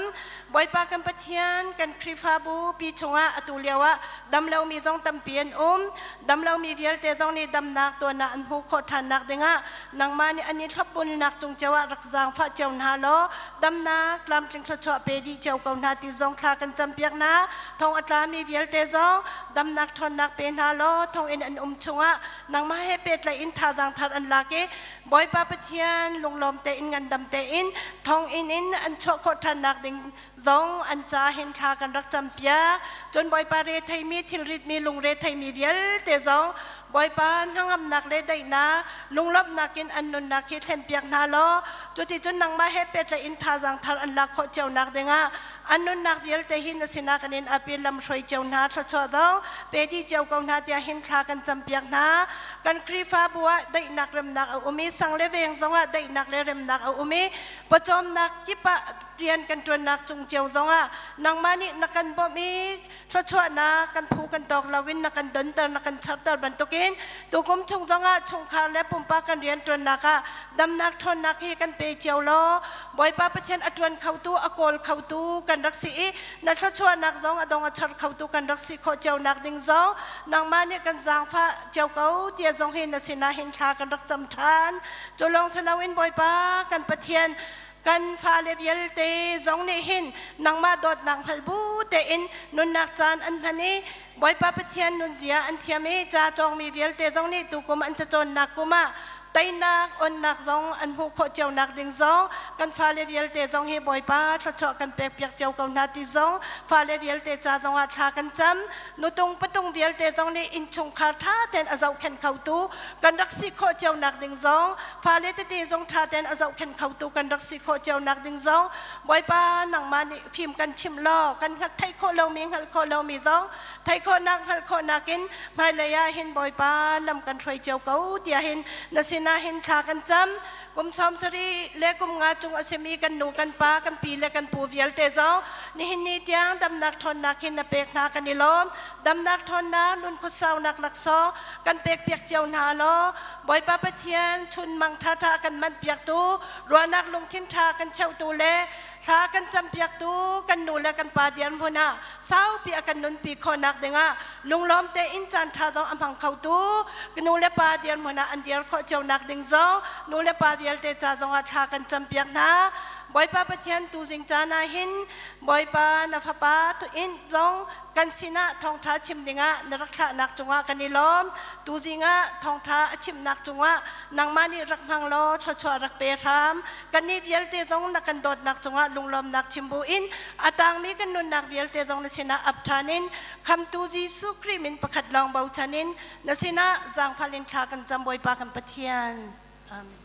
[SPEAKER 7] Bawipa kan Pathian kan Khrihfabu pi chungah atu lio ah damlomi zong tampi an um. Damlomi vialte zong nih damnak tuanah an hmuh khawh ṭhannak dingah nangmah nih an i thlopbulnak cung cio ah rak zaangfah cio hna law damnak tlamtling thluachuah pe dih cio ko hna ti zong thla kan campiak hna. Thong a tlami vialte zong damnak ṭhawnnak pe hna law thonginn an um chungah nangmah he pehtlaih in thazaang thar an lak i Bawipa Pathian lunglawm tein ngandam tein thonginn in an chuah khawh ṭhannak ding zong an ca hin thla kan rak campiak. Cun Bawipa re theimi thilritmi lungre theimi vialte zong Bawipa hnangamnak le daihnak lunglawmhnak in an nunnak hi thlenpiak hna law cuticun nangmah he pehtlaih in thazaang thar an lak khawh cionak dingah an nunnak vialte hi na sinah kan in ap i lamhruai cio hna thluachuah dong pe dih cio ko hna tiah hin thla kan campiak hna. Kan Khrihfabu ah daihnak remnak a um i sang le veng zongah daihnak le remnak a um i pawcawmnak kip ah rian kan ṭuannak cung cio zongah nangmah nih na kan bawmh i thluachuahnak kan phu kan tawk loin na kan donter na kan charter bantukin tukum chung zongah chungkhar le pumpak kan rian ṭuannak ah damnak ṭhawnnak hi kan pe cio law Bawipa Pathian a ṭuan khotu a kawl khotu kan rak si i na thluachuahnak zong a dong a char khotu kan rak si khawh cionak ding zong nangmah nih kan zaangfah cio ko tia zong hi na sinah hin thla kan rak cam ṭhan. Cu lawng si loin Bawipa kan Pathian kan fale vialte zong nih hin nangmah dawtnak hngal bu tein nunnak caan an hman i Bawipa Pathian nunzia an thiam i ca cawngmi vialte zong nih tukum an cacawnnak kum ah teinak onnak zong an hmuh khawh cionak ding zong kan fale vialte zong hi Bawipa thluachuah kan pekpiak cio ko hna ti zong fale vialte ca zong ah thla kan cam. Nutung patung vialte zong nih innchungkhar ṭha tein a zohkhenh khotu kan rak si khawh cionak ding zong fale tete zong ṭha tein a zohkhenh khotu kan rak si khawh cionak ding zong Bawipa nangmah nih fim kan chimh law kan hngalh theih khawh lomi hngalh khawh lomi zong theih khawhnak hngalh khawhnak in hmailei ah hin Bawipa lam kan hruai cio ko tiah hin na sinah hin thla kan cam. Kum 70 le kum nga cung a simi kan nu kan pa kan pi le kan pu vialte zong nihin ni tiang damnak ṭhawnnak hin na pek hna kan i lawm. Damnak ṭhawnnak nun khuasaunak laksawng kan pek piak cio hna law Bawipa Pathian chunmang ṭhaṭha kan manh piaktu ruahnak lungthin ṭha kan cheuhtu le hla kan campiaktu kan nu le kan pa dirhmun ah saupi a kan nunpi khawhnak dingah lunglawm tein caan ṭha zong a hmang khotu nu le pa dirhmun ah an dir khawh cionak ding zong nu le pa vialte ca zongah thla kan campiak hna. Bawipa Pathian tuzing caan ah hin Bawipa na fapa in zong kan sinah thawngṭha chim dingah na rak thlahnak cungah kan i lawm. Tuzing ah thawngṭha a chimnak cungah nangmah nih rak hmang law thluachuah rak pe hram. Kannih vialte zong na kan dawtnak cungah lunglawmnak chim buin a tangmi kan nunnak vialte zong na sinah ap ṭhan in Khamtu Jesuh Khrih min pakhat lawng bochan in na sinah zaangfal in thla kan cam Bawipa kan Pathian. Amen.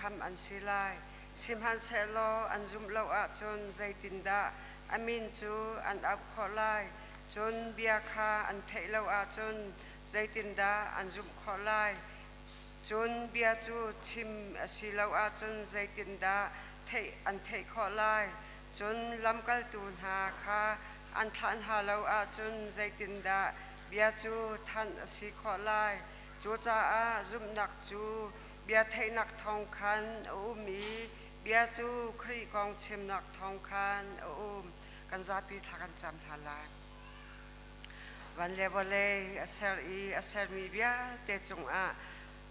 [SPEAKER 8] khamh an si lai? Sihmanhsehlaw an zumh lo ahcun zeitindah a min cu an auh khawh lai? Cun bia kha an theih lo ahcun zeitindah an zumh khawh lai? Cun bia cu chim a si lo ahcun zeitindah theih an theih khawh lai? Cun lamkaltu hna kha an thlah hna lo ahcun zeitindah bia cu thanh a si khawh lai? Cucaah zumhnak cu bia theihnak thawng khan a um i bia cu Khrih kong chimnak thawng khan a um. Kan zapi thla kan cam hna lai. Van le vawlei a ser i a sermi vialte cungah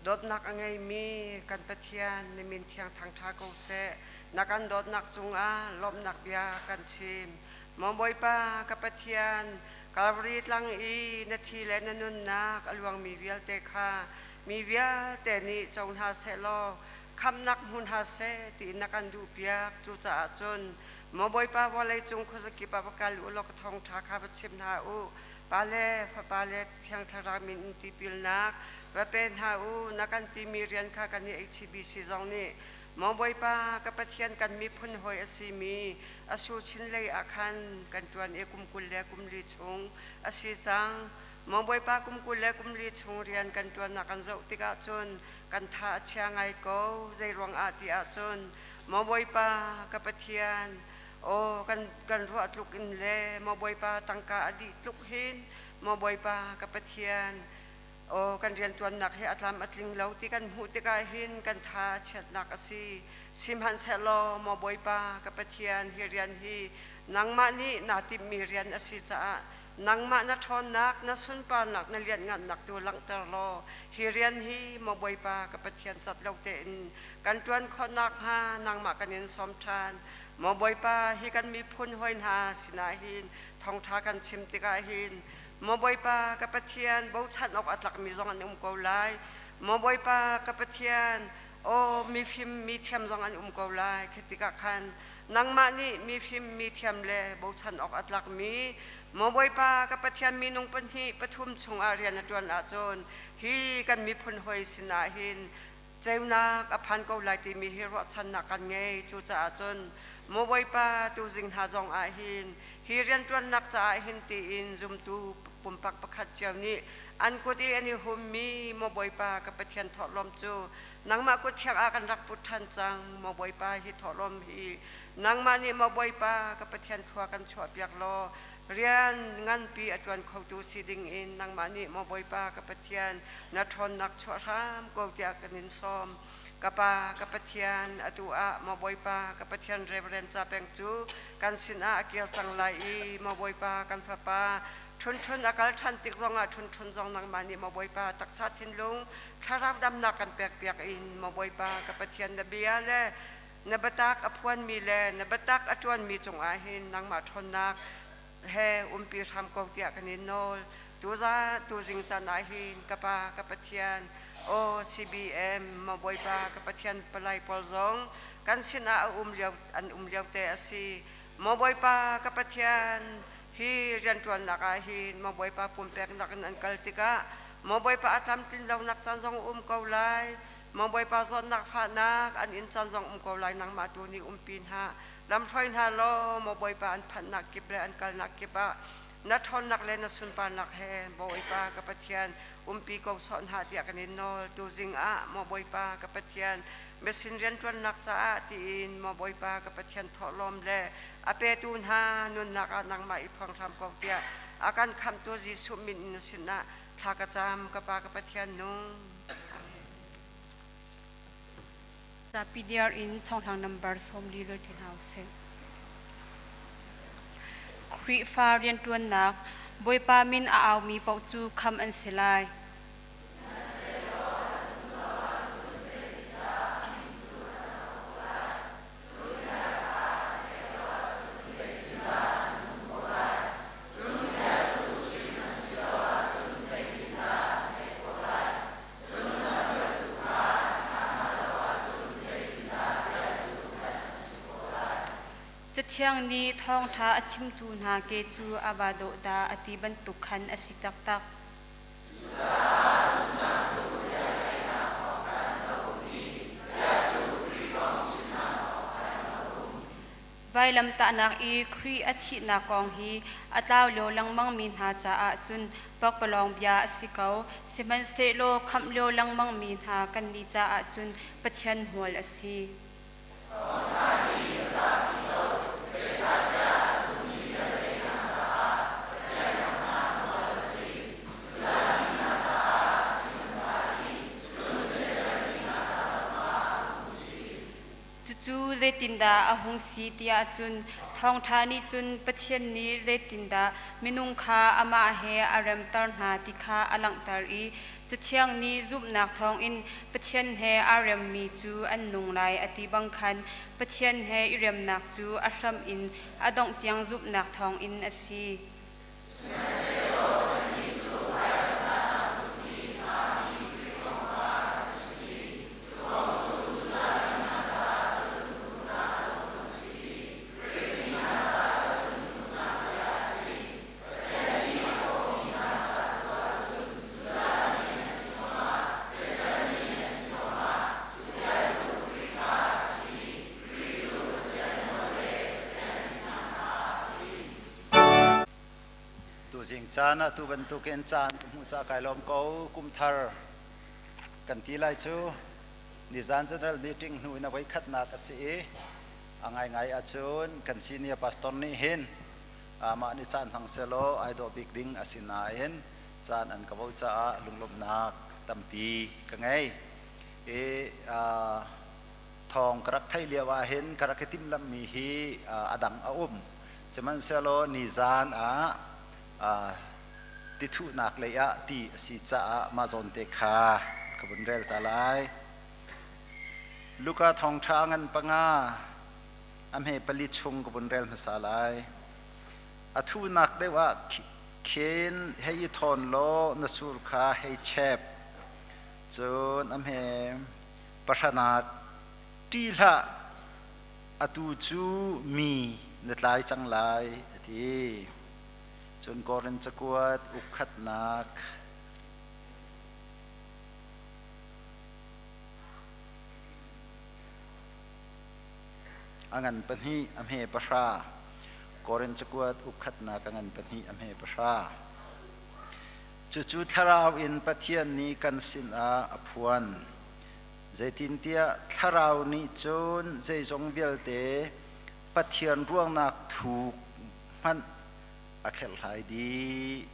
[SPEAKER 8] dawtnak a ngeimi kan Pathian na min thiang thangṭha ko seh. Na kan dawtnak cungah lawmhnak bia kan chim. Maw Bawipa ka Pathian, Kalvari tlang i na thi le na nunnak a luangmi vialte kha mi vialte nih co hna sehlaw khamhnak hmu hna seh tiin na kan duhpiak. Cucaah cun maw Bawipa vawleicung khuazakip ah va kal u law ka thawngṭha kha va chim hna u. Pa le Fapa le Thiang Thlarau min in tipilnak va pe hna u. Na kan timi rian kha kan i HCBC zong nih Maw Bawipa ka Pathian kan miphun hawi a simi a su chin lei ah khan kan ṭuan i kum 20 le kum li chung a si cang. Maw Bawipa kum 20 le kum li chung rian kan ṭuannak kan zoh tikah cun kan tha a chia ngai ko. Zei ruangah ti ahcun Maw Bawipa ka Pathian aw kan kan ruah tluk in le Maw Bawipa tangka a dih tluk hin Maw Bawipa ka Pathian Aw kan riantuannak hi a tlam a tling lo ti kan hmuh tikah hin kan tha a chiatnak a si. Sihmanhsehlaw maw Bawipa ka Pathian hi rian hi nangmah nih naa timhmi rian a si caah nangmah na ṭhawnnak na sunparnak na lianhngannak tu langhter law hi rian hi maw Bawipa ka Pathian cat lo tein kan ṭuan khawh nakhnga nangmah kan in sawm ṭhan. Maw Bawipa hi kan miphun hawi hna sinah hin thawngṭha kan chim tikah hin Maw Bawipa ka Pathian, bochan awk a tlakmi zong an um ko lai. Maw Bawipa ka Pathian, aw mifim mi thiam zong an um ko lai. Khi tikah khan nangmah nih mifim mi thiam le bochan awk a tlakmi Maw Bawipa ka Pathian minung pahnih pathum chungah rian a ṭuan ahcun hi kan miphun hawi sinah hin ceunak a phan ko lai timi hi ruahchannak kan ngei. Cucaah cun maw Bawipa tuzing hna zong ah hin hi rianṭuannak caah hin tiin zumtu pumpak pakhat cio nih an kut i an i hummi maw Bawipa ka Pathian thawhlawm cu nangmah kut thiang ah kan rak put ṭhan cang. Maw Bawipa hi thawhlawm hi nangmah nih maw Bawipa ka Pathian khua kan chuahpiak law rian nganpi a ṭuan khotu si dingin nangmah nih maw Bawipa ka Pathian na ṭhawnnak chuah hram ko tiah kan in sawm. Ka Pa, ka Pathian, atu ah maw Bawipa ka Pathian Reverend Ca Peng cu kan sinah a kir cang lai i maw Bawipa kan fapa ṭhunṭhun a kal ṭhan tik zongah ṭhunṭhun zong nangmah nih maw Bawipa taksa thinlung thlarau damnak kan pekpiak in maw Bawipa ka Pathian na bia le Na biatak a phuanmi le na biatak a ṭuanmi cungah hin nangmah ṭhawnnak he umpi hram ko tiah kan in nawl. Tuza tuzing caan ah hin ka Pa ka Pathian, aw CBM maw Bawipa ka Pathian palai pawl zong kan sinah a um lio an um lio te a si. Maw Bawipa ka Pathian, hi rianṭuannak ah hin maw Bawipa pumpeknak in an kal tikah maw Bawipa a tlamtlin lonak caan zong a um ko lai. Maw Bawipa zawtnak fahnak an inn caan zong um ko lai nangmah tu nih umpi hna lamhruai hna law maw Bawipa an phanhnak kip le an kalnak kip ah na ṭhawnnak le na sunparnak he Bawipa ka Pathian umpi ko sawh hna tiah kan in nawl tuzing ah maw Bawipa ka Pathian biasin rianṭuannak caah tiin maw Bawipa ka Pathian thawhlawm le a petu hna nunnak ah nangmah i phuang hram ko tiah a kan khamhtu Jesuh min in na sinah thla ka cam ka Pa ka Pathian nung
[SPEAKER 9] PDR in chonghlang number 40 rel ti hna usih. Khrihfa rianṭuannak Bawipa min a aumi paoh cu kham an si lai. Cathiang nih thawngṭha a chimtu hna ke cu a va dawh dah a ti bantuk khan a si taktak. Vailamtahnak i Khrih a thihnak kong hi a tlau lio lengmangmi hna caah cun pakpalawng bia a si ko, sihmanhsehlaw khamh lio lengmangmi hna kannih caah cun Pathian hmual a si. Cucu zeitindah a hung si tiah cun thawngṭha nih cun Pathian nih zeitindah minung kha amah he a remter hna ti kha a langhter i Cathiang nih zumhnak thawngin Pathian he aa remmi cu an nung lai a ti bang khan Pathian he i remnak cu a hram in a dongh tiang zumhnak thawngin a si.
[SPEAKER 10] Tuzing caan ah tu bantukin caan ka hmuh caah kai lawm ko. Kum thar kan ti lai cu nizan general meeting hnu in a voikhatnak a si i a ngaingai ahcun kan senior pastor nih hin amah nih caan hmang selaw ai dawh bik ding a si nain caan an ka vo caah lunglawmhnak tampi ka ngei. I thawng ka rak theih lio ah hin ka rak i timhlamhmi hi a dang a um. Sihmanhsehlaw nizan ah tithuhnak lei ah ti a si caah mah zawn te kha ka vun rel ta lai. Luka thawngṭha ngan panga a hme pali chung ka vun rel hmasa lai. A thuhnak deuh ah khin hei i thawn law na sur kha hei chep. Cun a hme pahranak ṭih hlah atu cu mi na tlai cang lai a ti. Cun Korin cakuat ukkhatnak a ngan pahnih a hme pahra. Korin cakuat ukkhatnak a ngan pahnih a hme pahra. Cucu thlarau in Pathian nih kan sinah a phuan. Zeitintiah thlarau nih cun zeizong vialte Pathian ruangnak thuk hmanh a kherhhlai dih.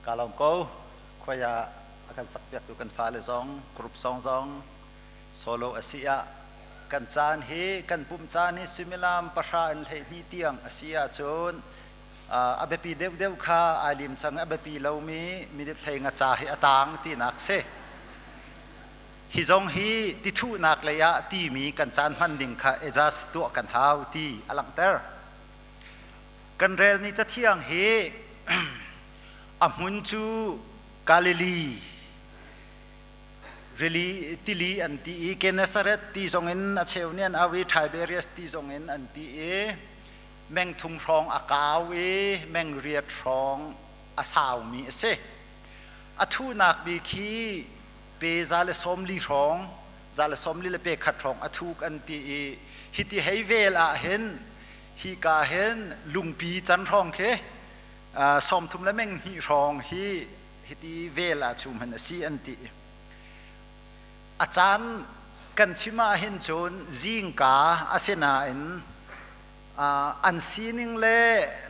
[SPEAKER 10] Ka lawm ko. Khuai ah a kan sakpiaktu kan fale zong, group song zong, solo a si ah kan caan hi kan pum caan hi suimilam 10 in 12 tiang a si ahcun a biapi deuhdeuh kha ai lim cang. A biapi lomi minute hlei nga ca hi a taang tinak si. Hi zong hi tithuhnak lei ah timi kan caan hman ding kha adjust tuah kan hau ti a langhter. Kan relmi cathiang hi a hmun cu Galilee rili tili an ti i Gennesaret ti zong in a cheu nih an au i Tiberias ti zong in an ti i meng thum hrawng a kau i meng riat hrawng a saumi a si. A thuhnak bik khi pe 140 hrawng, 140 le pe khat hrawng a thuk an ti i hiti hei vel ah hin hi ka hin lungpi can hrawng khi 30 le meng hnih hrawng hi hiti vel ah chu hman a si an ti. A caan kan chim ah hin cun zingka asinain an sining le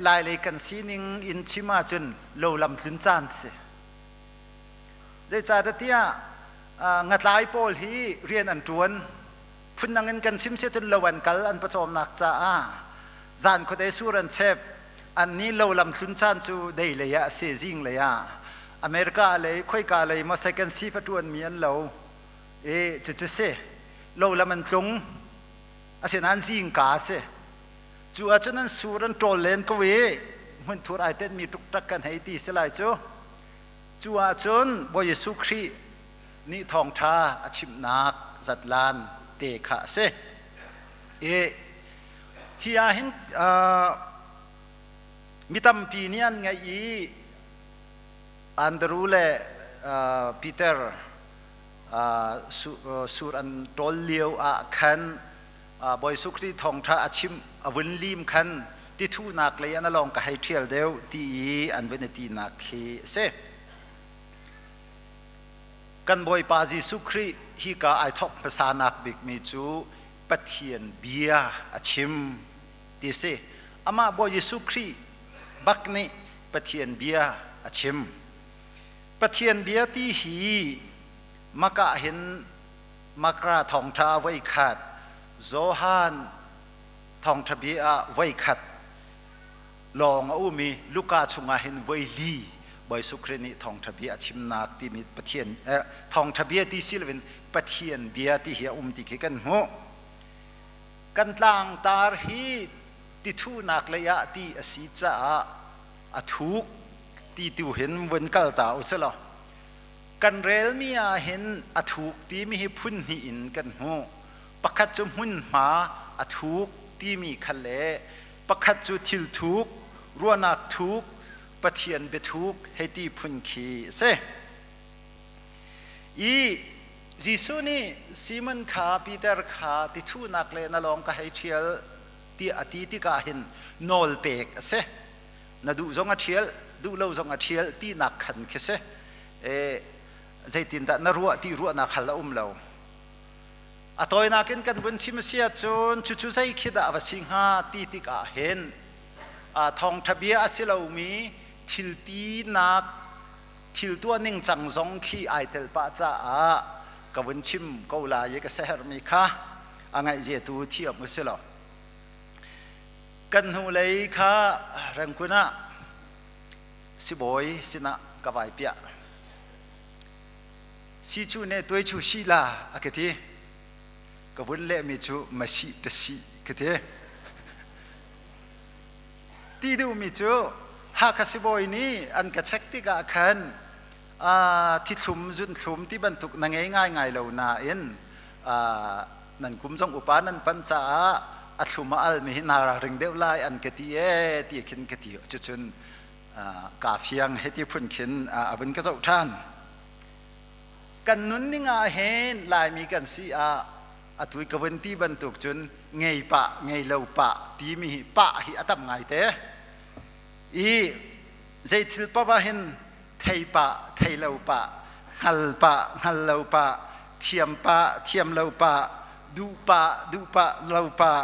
[SPEAKER 10] lailei kan sining in chim ahcun lo lam tlun caan si. Zeicahtiah ngatlai pawl hi rian an ṭuan. Phundang in kan chim siatun lo an kal an pawcawmnak caah zan khuate sur an chep. An nih lo lam tlun caan cu dei lei ah a si, zing lei ah. America lei khoika lei maw second shift a ṭuanmi an lo. E cucu si. Lo lam an tlung. Asinain zingka a si. Cu ahcun an sur an ṭawl len ko i hmunthur ai tenhmi ṭukṭak kan hei ti si lai cu. Cu ahcun Bawi Jesuh Khrih nih thawngṭha a chimhnak zatlan te kha a si. I hi ah hin mi tampi nih an ngaih i Andru le Peter sur an ṭawl lio ah khan Bawi Jesuh Khrih thawngṭha a chim a vun lim khan tithuhnak lei an alawng ka hei ṭhial deuh ti i an vun i tinak khi a si. Kan Bawipa Jesuh Khrih hika ai thawk hmasanak bikmi cu Pathian bia a chim ti si. Amah Bawi Jesuh Khrih bak nih Pathian bia a chim. Pathian bia ti hi maka hin Makra thawngṭha voi khat, Johan thawngṭha bia ah voi khat lawng a um i Luka chungah hin voi li Bawi Jesuh Khrih nih thawngṭha bia a chimnak timi Pathian thawngṭha bia ti si loin Pathian bia ti hi a um ti khi kan hmuh. Kan tlangtar hi tithunak lei ah ti a si caah a thuk ti tu hin vun kal ta u sih law Kan relmi ah hin a thuk timi hi phun hnih in kan hmuh. Pakhat cu hmunhma a thuk timi kha le pakhat cu thil thuk, ruahnak thuk, Pathian biathuk hei ti phun khi a si. I Jesuh nih Simon kha Peter kha tithunak le na lawng ka hei ṭhial tiah a ti tikah hin nawl pek a si. Na duh zong a ṭhial, duh lo zong a ṭhial tinak khan khi si. E, zeitindah na ruah ti ruahnak hal a um lo. A tawinak in kan vun chim si ahcun cucu zei khi dah a va si hnga ti tikah hin thawngṭha bia a si lomi thil tinak thil tuah ningcang zong khi ai tel pah caah ka vun chim ko lai i ka siaherhmi kha a ngaihzia tu thiam u si law. Kan hnulei kha Rengkun ah sibawi sinah ka vai piah. Si cu ne tuai chu si la a ka ti. Ka vun lehmi cu ma si ta si ka ti. Ti duhmi cu Hakha sibawi nih an ka check tikah khan thithlum zunthlum ti bantuk na ngei ngaingai lo nain nan kum zong upa nan pan caah a thlum a almi hi naa ralring deuh lai an ka ti ee ti khin ka ti. Cucun kaa fiang hiti phun khin a vun ka zoh ṭhan. Kan nunning ah hin Laimi kan si ah atu ka vun ti bantuk cun ngei pah ngei lo pah timi hi pah hi a tam ngai te. I zei thil paoh ah hin thei pah thei lo pah hngal pah hngal lo pah thiam pah thiam lo pah duh pah duh pah lo pah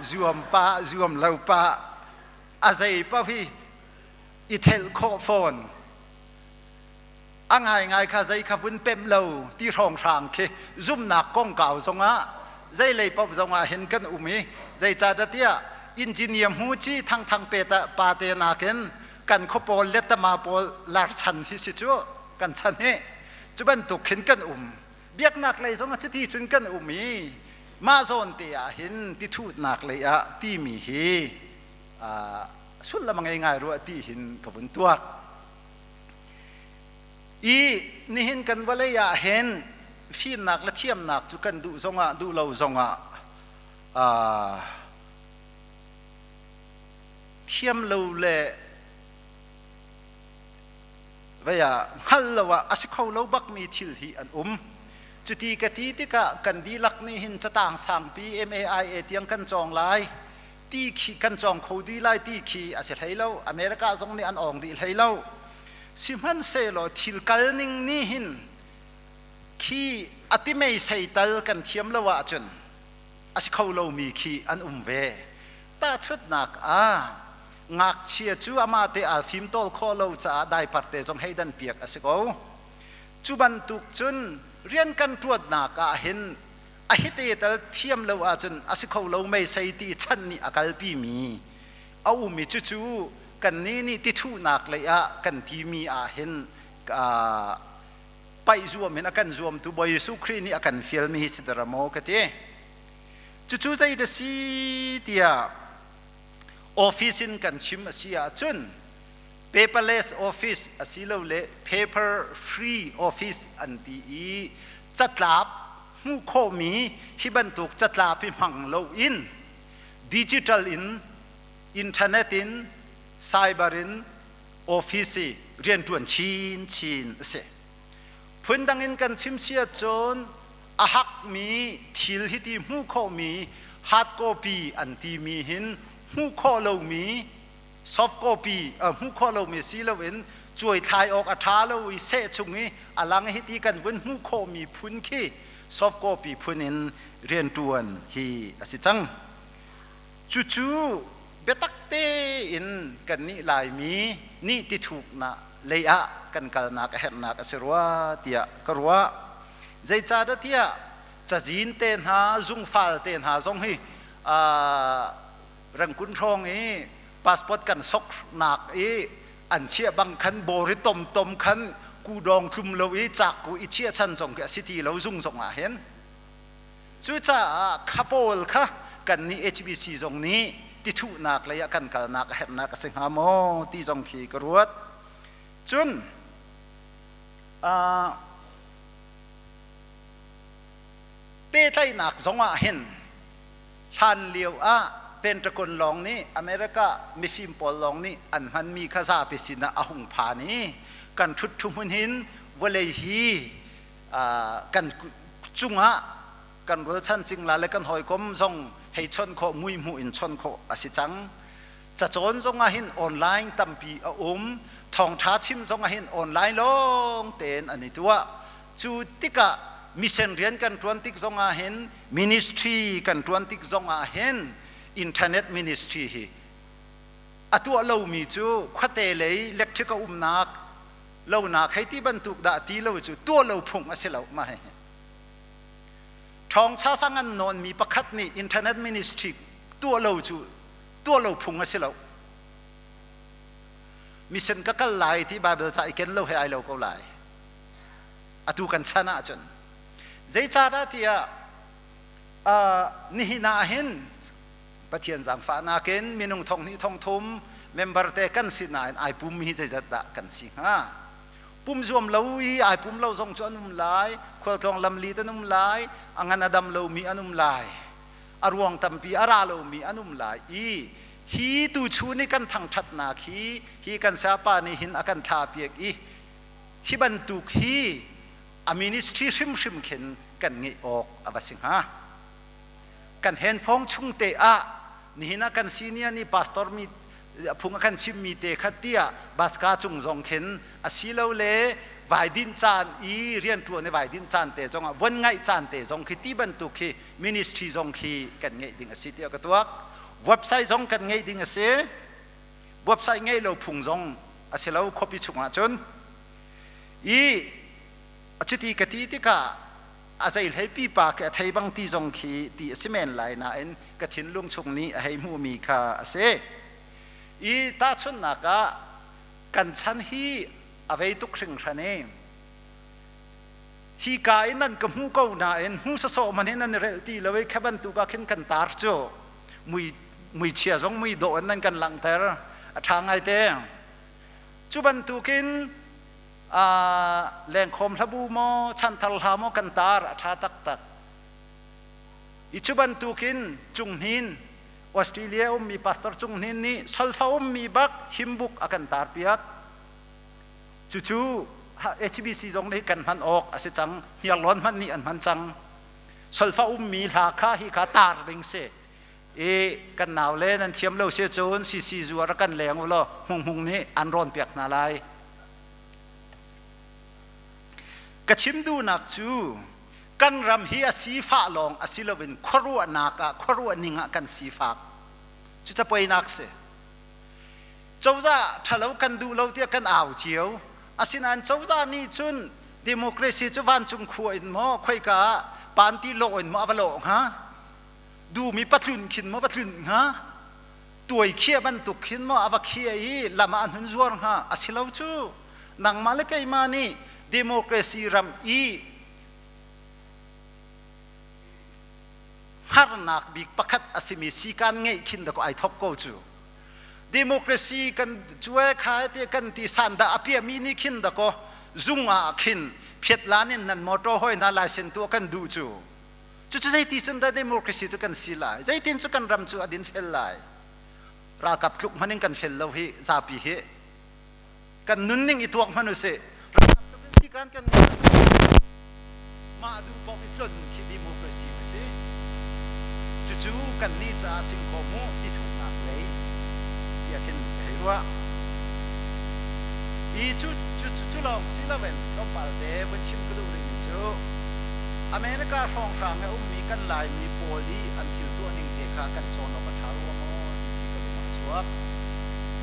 [SPEAKER 10] zuam pah zuam lo pah a zei paoh hi i thelh khawh fawn. A ngaingai kha zei kha vun pemh lo ti hrawnghrang khi zumnak kongkau zongah zei lei paoh zongah hin kan um i zeicahdah tiah engineer hmu ci thangthang pe ta pa te nakin kan khuapawl le tama pawl lar chan hi si cu kan chan hi cu bantuk khin kan um. Biaknak lei zongah cuti cun kan um i mah zawn te ah hin tithutnak lei ah timi hi sullam a ngei ngai rua ti hin ka vun tuak. I nihin kan vawlei ah hin fimnak le thiamnak cu kan duh zongah duh lo zongah thiam lo le vei ah hngal lo ah a si kho lo bakmi thil hi an um. Cuti ka ti tikah kan dihlak nih hin catang sangpi MAIA tiang kan cawng lai ti khi kan cawng kho dih lai ti khi a si hlei lo. America zong nih an awng dih hlei lo. Sihmanhsehlaw thil kal ning nih hin khi a ti meisei tal kan thiam lo ahcun a si kho lomi khi an um ve. Tahchunhnak ah ngakchia cu amah te aa fimtawl khawh lo caah daipar te zong hei dan piak a si ko. Cu bantuk cun rian kan ṭuannak ah hin a hite tal thiam lo ahcun a si kho lo meisei ti chan nih a kalpi mi a um i cucu kannih nih tithuhnak lei ah kan timi ah hin paih zuam in a kan zuamtu Bawi Jesuh Khrih nih a kan fialmi hi si dara maw ka ti. Cucu zei dah si tiah office in kan chim a si ahcun paperless office asilole paper free office an ti i catlap hmuh khawhmi hi bantuk catlap hi hmang loin digital in internet in cyber in office i rianṭuan chinchin a si. Phundang in kan chim si ahcun a hakmi thil hi ti hmuh khawhmi hard copy an timi hin hmuh khawh lomi soft copy hmuh khawh lomi si loin cuaithlai awk a ṭha lo i seh chung i a lang hi ti kan vun hmuh khawhmi phun khi soft copy phun in rianṭuan hi a si cang. Cucu biatak tein kannih Laimi nih tithuknak lei ah kan kalnak a herhnak a si rua tiah ka ruah. Zeicahdah tiah cazin te hna, zungfal te hna zong hi Rangkun hrawng i passport kan soknak i an chiah bang khan bawri tomtom khan kudawng tlum lo i cak ku i chiah chan zong khi a si ti lo zung zong ah hin. Cucaah kha pawl kha kannih HBC zong nih tithuhnak lei ah kan kalnak a herhnak a si hnga maw ti zong khi ka ruat. Cun pehtlaihnak zong ah hin hlan lio ah Pentagon lawng nih America mifim pawl lawng nih an hmanmi kha zapi sinah a hung phan i kan ṭhut ṭhu hmun hin vawlei hi kan cungah kan rualchan cingla le kan hawikom zong hei chawnh khawh mui hmuh in chawnh khawh a si cang. Cacawn zong ah hin online tampi a um. Thawngṭha chim zong ah hin online lawng tein an i tuah. Cu tikah mission rian kan ṭuan tik zong ah hin ministry kan ṭuan tik zong ah hin internet ministry hi a tuah lomi cu khuate lei electric a umnak lonak hei ti bantuk dah ti lo cu tuah lo phung a si lo mah hi ṭhawngcha sang an nawn mi pakhat nih internet ministry tuah lo cu tuah lo phung a si lo mission ka kal lai ti Bible ca i ken lo he ai lo ko lai atu kan chan ahcun zeicahdah tiah nihin ah hin Pathian zaangfahnak in minung thong hnih thong thum member te kan si nain ai pum hi zeizat dah kan si hnga? Pum zuam lo i ai pum lo zong cu an um lai, khualtlawng lamlit an um lai, a ngan a dam lomi an um lai, a ruang tampi a ra lomi an um lai i hi tuchun i kan thangṭhatnak hi hi kan sayapa nih hin a kan thla piak i hi bantuk hi a ministry hrimhrim khin kan ngeih awk a va si hnga. Kan handphone chung te ah nihin ah kan senior nih pastor mi phung a kan chimmi te kha tiah baska cung zong khin asilole vai din caan i rianṭuan i vai din caan te zong ah von ngaih caan te zong khi ti bantuk khi ministry zong khi kan ngeih ding a si tiah ka tuak. Website zong kan ngeih ding a si. Website ngeih lo phung zong a si lo khuapi chungah cun. I cuti ka ti tikah a zei hlei pipa khi a thei bang ti zong khi ti a si men lai nain ka thinlung chung nih a hei hmuhmi kha a si. I tahchunhnak ah kan chan hi a vei tuk hringhran i hi ka in nan ka hmu ko nain hmu sawsawh hmanh in nan i relh ti lo i kha bantuk ah khin kan tar cu mui muichia zong mui dawh in nan kan langhter a ṭha ngaite. Cu bantukin lengkhawm hlabu maw chanthar hla maw kan tar a ṭha taktak. I cu bantukin Cunghnin Australia ummi pastor Cunghnin nih solfa ummi bak himbuk a kan tar piak. Cucu HBC zong nih kan hman awk a si cang. Hniarlawn hmanh nih an hman cang. Solfa ummi hla kha hi kha tar ding si. I kan nau le nan thiam lo si cun CC zuar kan leng u law Hmung Hmung nih an rawn piak hna lai. Ka chim duhnak cu kan ram hi a sifah lawng a si loin khuaruahnak ah khuaruah ning ah kan sifak. Cuca poinak si. Cozah ṭhalo kan duh lo tiah kan au cio. Asinain cozah nih cun democracy cu vancung khua in maw khoika ah panti lawh in maw a va lawh hnga? Duhmi patlun khin maw va tlun hnga? Tuai khia bantuk khin maw a va khia i lam ah an hun zuar hnga? A si lo cu. Nangmah le keimah nih democracy ram i hngarnak bik pakhat a simi sikan ngeih khin dakaw ai thok ko cu. Democracy kan cuai kha te kan ti san dah a piami nih khin dakaw zung ah khin phiatlan in nan motor hoi hna license tuah kan duh cu. Cucu zeiti cun dah democracy cu kan si lai? Zeitin cu kan ram cu a din fel lai? Ralkap tluk hmanh in kan fel lo hi zapi hi. Kan nunning i tuak hmanh usih. Ralkap tluk in sikan kan mah duh paoh i tlon khi democracy a si. Cucu kan nih caah singkhaw mu ti thutnak lei tiah khin ka hei ruah. I cu cu cu lawng si loin tlawmpal te vun chim ka duh rihmi cu America hrawnghrang i a ummi kan Laimi pawl i an thil tuah ning te kha kan cawn awk a ṭha rua maw ti khi ka lung ah a chuak.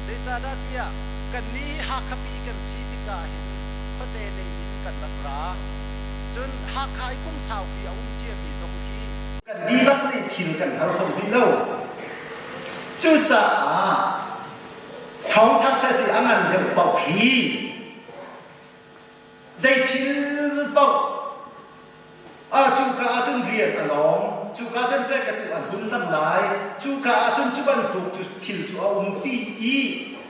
[SPEAKER 10] Zeicahdah tiah kannih hi Hakha pi kan si tikah hin khuate lei in kan rak ra. Cun Hakha i kum saupi a um ciami zong khi kan dihlak nih thil kan hngal kho dih lo. Cucaah thawngṭha seh a ngan deuh paoh hi zei thil paoh ah cuka ahcun rian a lawng, cuka cun ṭekatu an hun cang lai, cuka ahcun cu bantuk cu thil cu a um ti i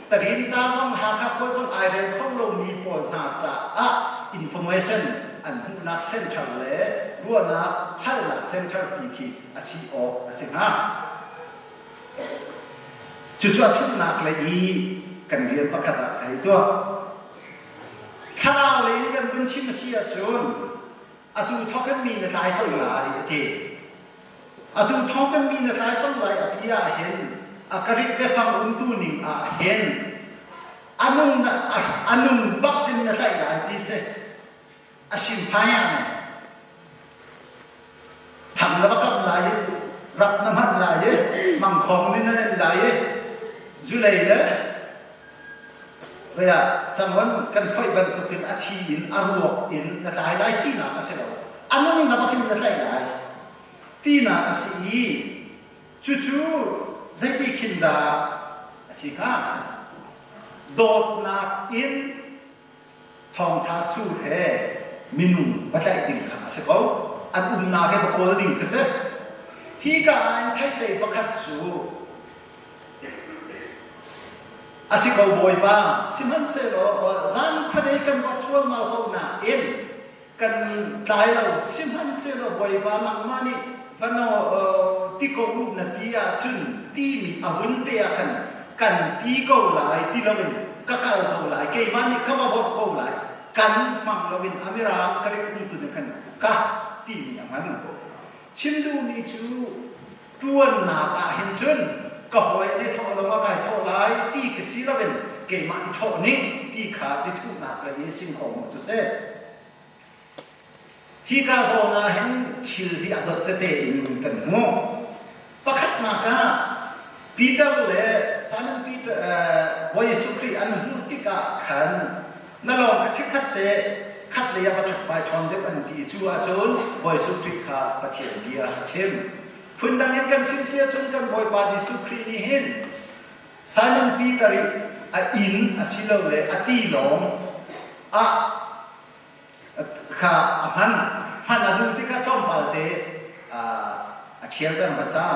[SPEAKER 10] tarin ca zong Hakha khua zong ai rel kho lomi pawl hna caah information an hmuhnak center le ruahnak halnak center pi khi a si awk a si hnga. Cucu a thutnak lei i kan rian pakhat ah ka hei tuah. Thlarau lei in kan vun chim a si ahcun atu thawk in mi na tlai cang lai a ti. Atu thawk in mi na tlai cang lai a ti ah hin a karik biafang umtu ning ah hin anung na anung bak in na tlaih lai ti si. A sim phai ah thang na va kap lai i rak na hman lai i mangkhawng nih na len lai i zulei le vei ah cangon kan foih bantukin a thi in a ruak in na tlai lai tinak a si lo. A nung na bakin na tlaih lai tinak a si i cucu zeiti khin dah a si hnga? Dawtnak in Thawngṭha sur he minung va tlaih ding kha a si ko. An umnak he va kawl ding kha si. Hi ka ah in theihtlei pakhat cu a si ko Bawipa, sihmanhsehlaw zan khuadei kan rak ṭualmal ko nain kan tlai lo. Sihmanhsehlaw Bawipa nangmah nih va ti ko u na ti ahcun timi a hun pe ah khan kan ti ko lai ti loin ka kal ko lai, keimah nih ka va vorh ko lai, kan hmang loin a mirang ka rik um tu nih khan ka timi a hman. Chim duhmi cu ṭuannak ah hin cun ka hawi an i thawh lo ah kai thawh lai ti khi si loin keimah i thawh ning ti kha ti thuhnak le i sing kho mu cu si. Hika zawn ah hin thil hi a dot tete in kan hmuh. Pakhatnak ah Peter le Simon Peter Bawi Jesuh Khrih an hmuh tikah khan.
[SPEAKER 11] Na lawng kha chikkhat te khat lei ah va ṭhakpai ṭhawn deuh an ti. Cu ahcun Bawi Jesuh Khrih kha Pathian bia a chim. Phundang in kan chim si ahcun kan Bawipa Jesuh Khrih nih hin Simon Peter i a inn asilole a tilawng ah kha a hman. Hman a duh tikah tlawmpal te a ṭhialter hmasa.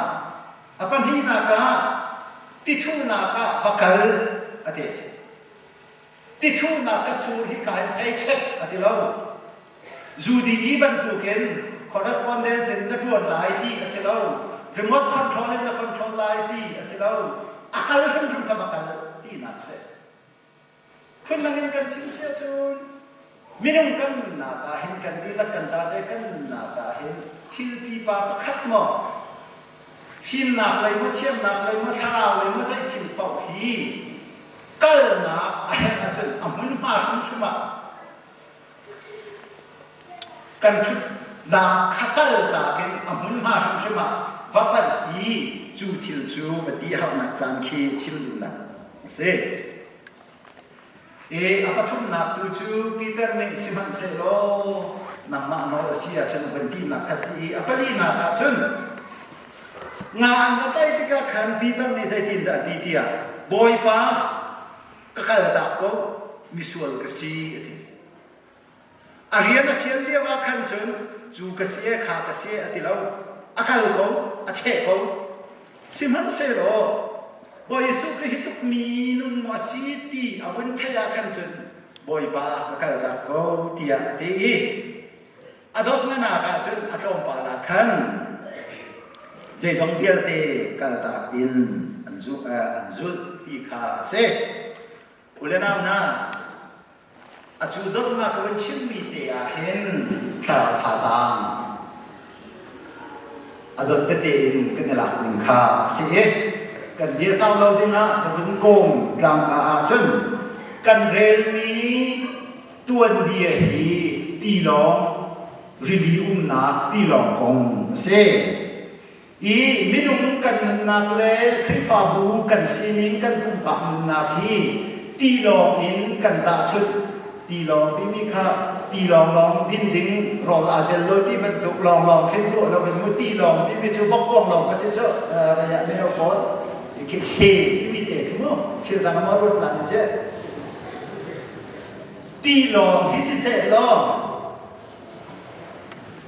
[SPEAKER 11] A pahnihnak ah tithunak ah va kal a ti. Tithunak ka sur hi ka in ei ṭhek a ti lo. Zudi i bantukin correspondence in na ṭuan lai ti a si lo. Remote control in na control lai ti a si lo. A kal hrimhrim kha va kal tinak a si. Phundang in kan chim si ahcun minung kan nunnak ah hin kan dihlak kan zate kan nunnak ah hin thil pipa pakhat maw fimnak lei maw thiamnak lei maw thlarau lei maw zei thil paoh hi kalnak a herh ahcun a hmunhma hrimhrim ah kan ṭhutnak kha kaltak in a hmunhma hrimhrim ah va panh i cu thil cu va ti hauhnak caan khi chim duhnak a si. E a pathumnak tu cu Peter nih sihmanhsehlaw nangmah nawl a si ahcun a van tinak kha si i a palinak ah cun nga an va tlaih tikah khan Peter nih zeitindah a ti tiah Bawipa ka kaltak ko misual ka si a ti. A rian a fial lio ah khan cun cu ka si e kha ka si e a ti lo. A kal ko, a cheh ko. Sihmanhsehlaw Bawi Jesuh Khrih hi tuk mi nung maw a si ti a vun theih ah khan cun Bawipa ka kaltak ko tiah a ti i a dawtnak ah cun a tlawmpal ah khan zeizong vialte kaltak in an zulh ti kha a si. U le nau hna, a cu dawtnak ka vun chimmi te ah hin thlarau thazaang a dot tete in kan i lak ning kha a si i kan bia sau lo dingah ka vun kawm tlang ahcun kan relmi tuanbia hi tilawng rili umnak tilawng kong a si. I minung kan nunnak le Khrihfabu kan sining kan pumpak nunnak hi tilawng in kan tahchunh. Tilawng timi kha tilawng lawng din ding rawl aa tel lo ti bantuk lawnglawng khin ruah lo in mu tilawng timi cu bokkuang lawng a si cu raya mino fawn khi he timi te khi mu thil dang maw ruat lan che Tilawng hi siseh law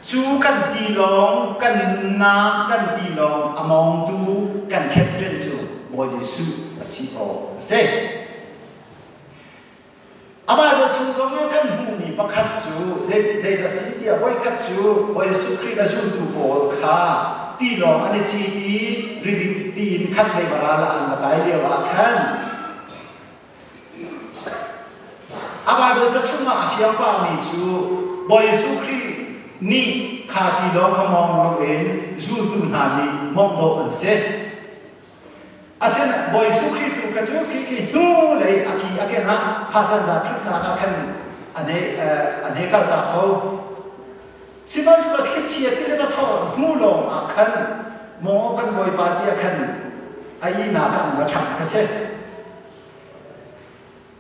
[SPEAKER 11] cu kan tilawng kan nunnak kan tilawng a mawngtu kan captain cu Bawi Jesuh a si awk a si. A Bible chung zong ah kan hmuhmi pakhat cu zeidah si tiah voikhat cu Bawi Jesuh Khrih a zultu pawl kha tilawng an i cit i rili tiin khat lei varal ah an va kai lio ah khan A Baibal ca chungah a fiang pahmi cu Bawi Jesuh Khrih nih kha tilawng kha mawng loin zultu hna nih mawngh dawh an si. Asinain Bawi Jesuh Khrih tu kha cu khi khi hnu lei a ki a ken ah phasan za ṭhutnak ah khan an hei kaltak ko. Sihmanhsehlaw thlichia ti le thaw hnu lawng ah khan maw kan Bawipa ti ah khan a ihnak ah an va ṭhangh kha si.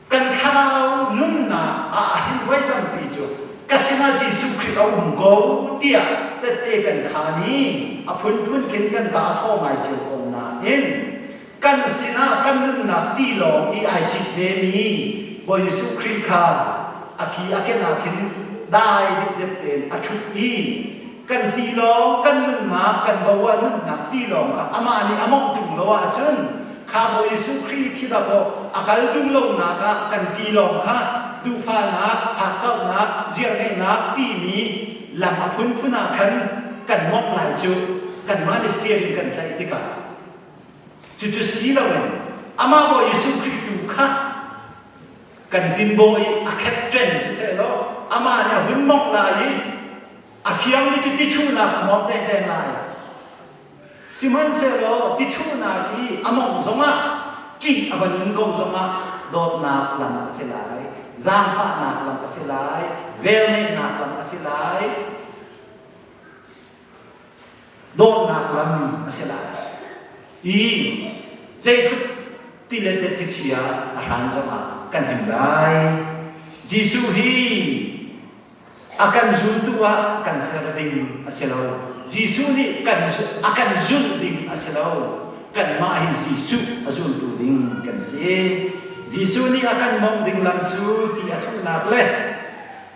[SPEAKER 11] Kan thlarau nunnak ah hin voi tampi cu ka sinah Jesuh Khrih a um ko tiah tette kan khaan i a phunphun khin kan ka a thaw ngai cio ko nain kan sinah kan nunnak tilawng i ai cit vemi Bawi Jesuh Khrih kha a ki a ken ah khin dai dipdep tein a ṭhut i kan tilawng kan nunnak kan bo ah nunnak tilawng kha amah nih a mawngh ṭung lo ahcun kha Bawi Jesuh Khrih khi dakaw a kal duh lonak ah kan tilawng kha duhfahnak, hakkauhnak, ziarngeihnak timi lam a phunphun ah khan kan mawngh lai cu kanmah nih steering kan tlaih tikah Cucu si loin amah Bawi Jesuh Khrih tu kha kan tinbaw i a captain siseh law amah nih a hun mawngh lai i a fiangmi cu tichunak a mawngh dengdeng lai. Sihmanhsehlaw tichunak i a mawngh zongah ṭih a va nun ko zongah dawtnak lam a si lai, zaangfahnak lam a si lai, velngeihnak lam a si lai, dawtnak lam a si lai i zeitluk ti le thlichia a hran zongah kan him lai. Jesuh hi a kan zultu ah kan ser ding a si lo. Jesuh nih kan a kan zulh ding a si lo. Kanmah hi Jesuh a zultu ding kan si. Jesuh nih a kan mong ding lam cu ti a thuhnak le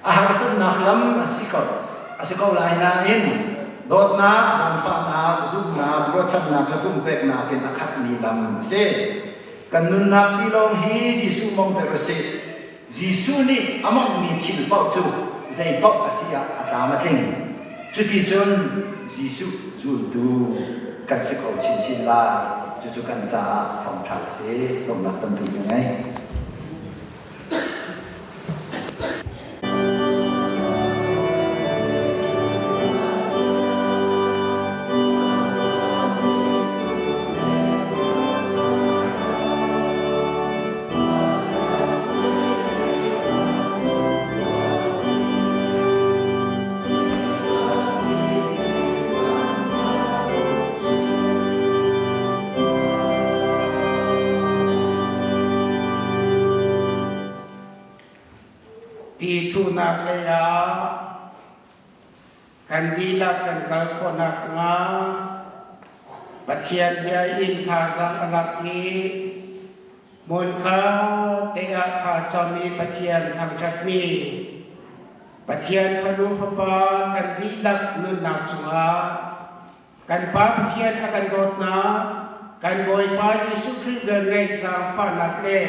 [SPEAKER 11] a harsatnak lam a si ko a si ko lai nain dawtnak, zaangfahnak, zumhnak, ruahchannak le pumpeknak in a khatmi lam a si. Kan nunnak tilawng hi Jesuh mongter u sih. Jesuh nih a monghmi thil paoh cu zei paoh a si ah a tlam a tling. Cuti cun Jesuh zultu kan si kho chinchin lai. Cucu kan caah thawngṭha a si. Lawmhnak tampi ka ngei.
[SPEAKER 3] Ti thuhnak lei ah kan dihlak kan kal khawh nakhnga Pathian bia in thazaang a lak i hmunkha te ah thla cam i Pathian thangṭhatmi Pathian fanu fapa kan dihlak nunnak cungah kan Pa Pathian a kan dawtnak kan Bawipa Jesuh Khrih velngeih zaangfahnak le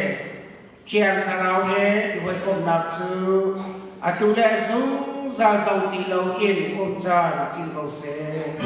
[SPEAKER 3] Thiang Thlarau he i hawikomhnak cu atu le zungzal dong ti loin um caan cin ko seh.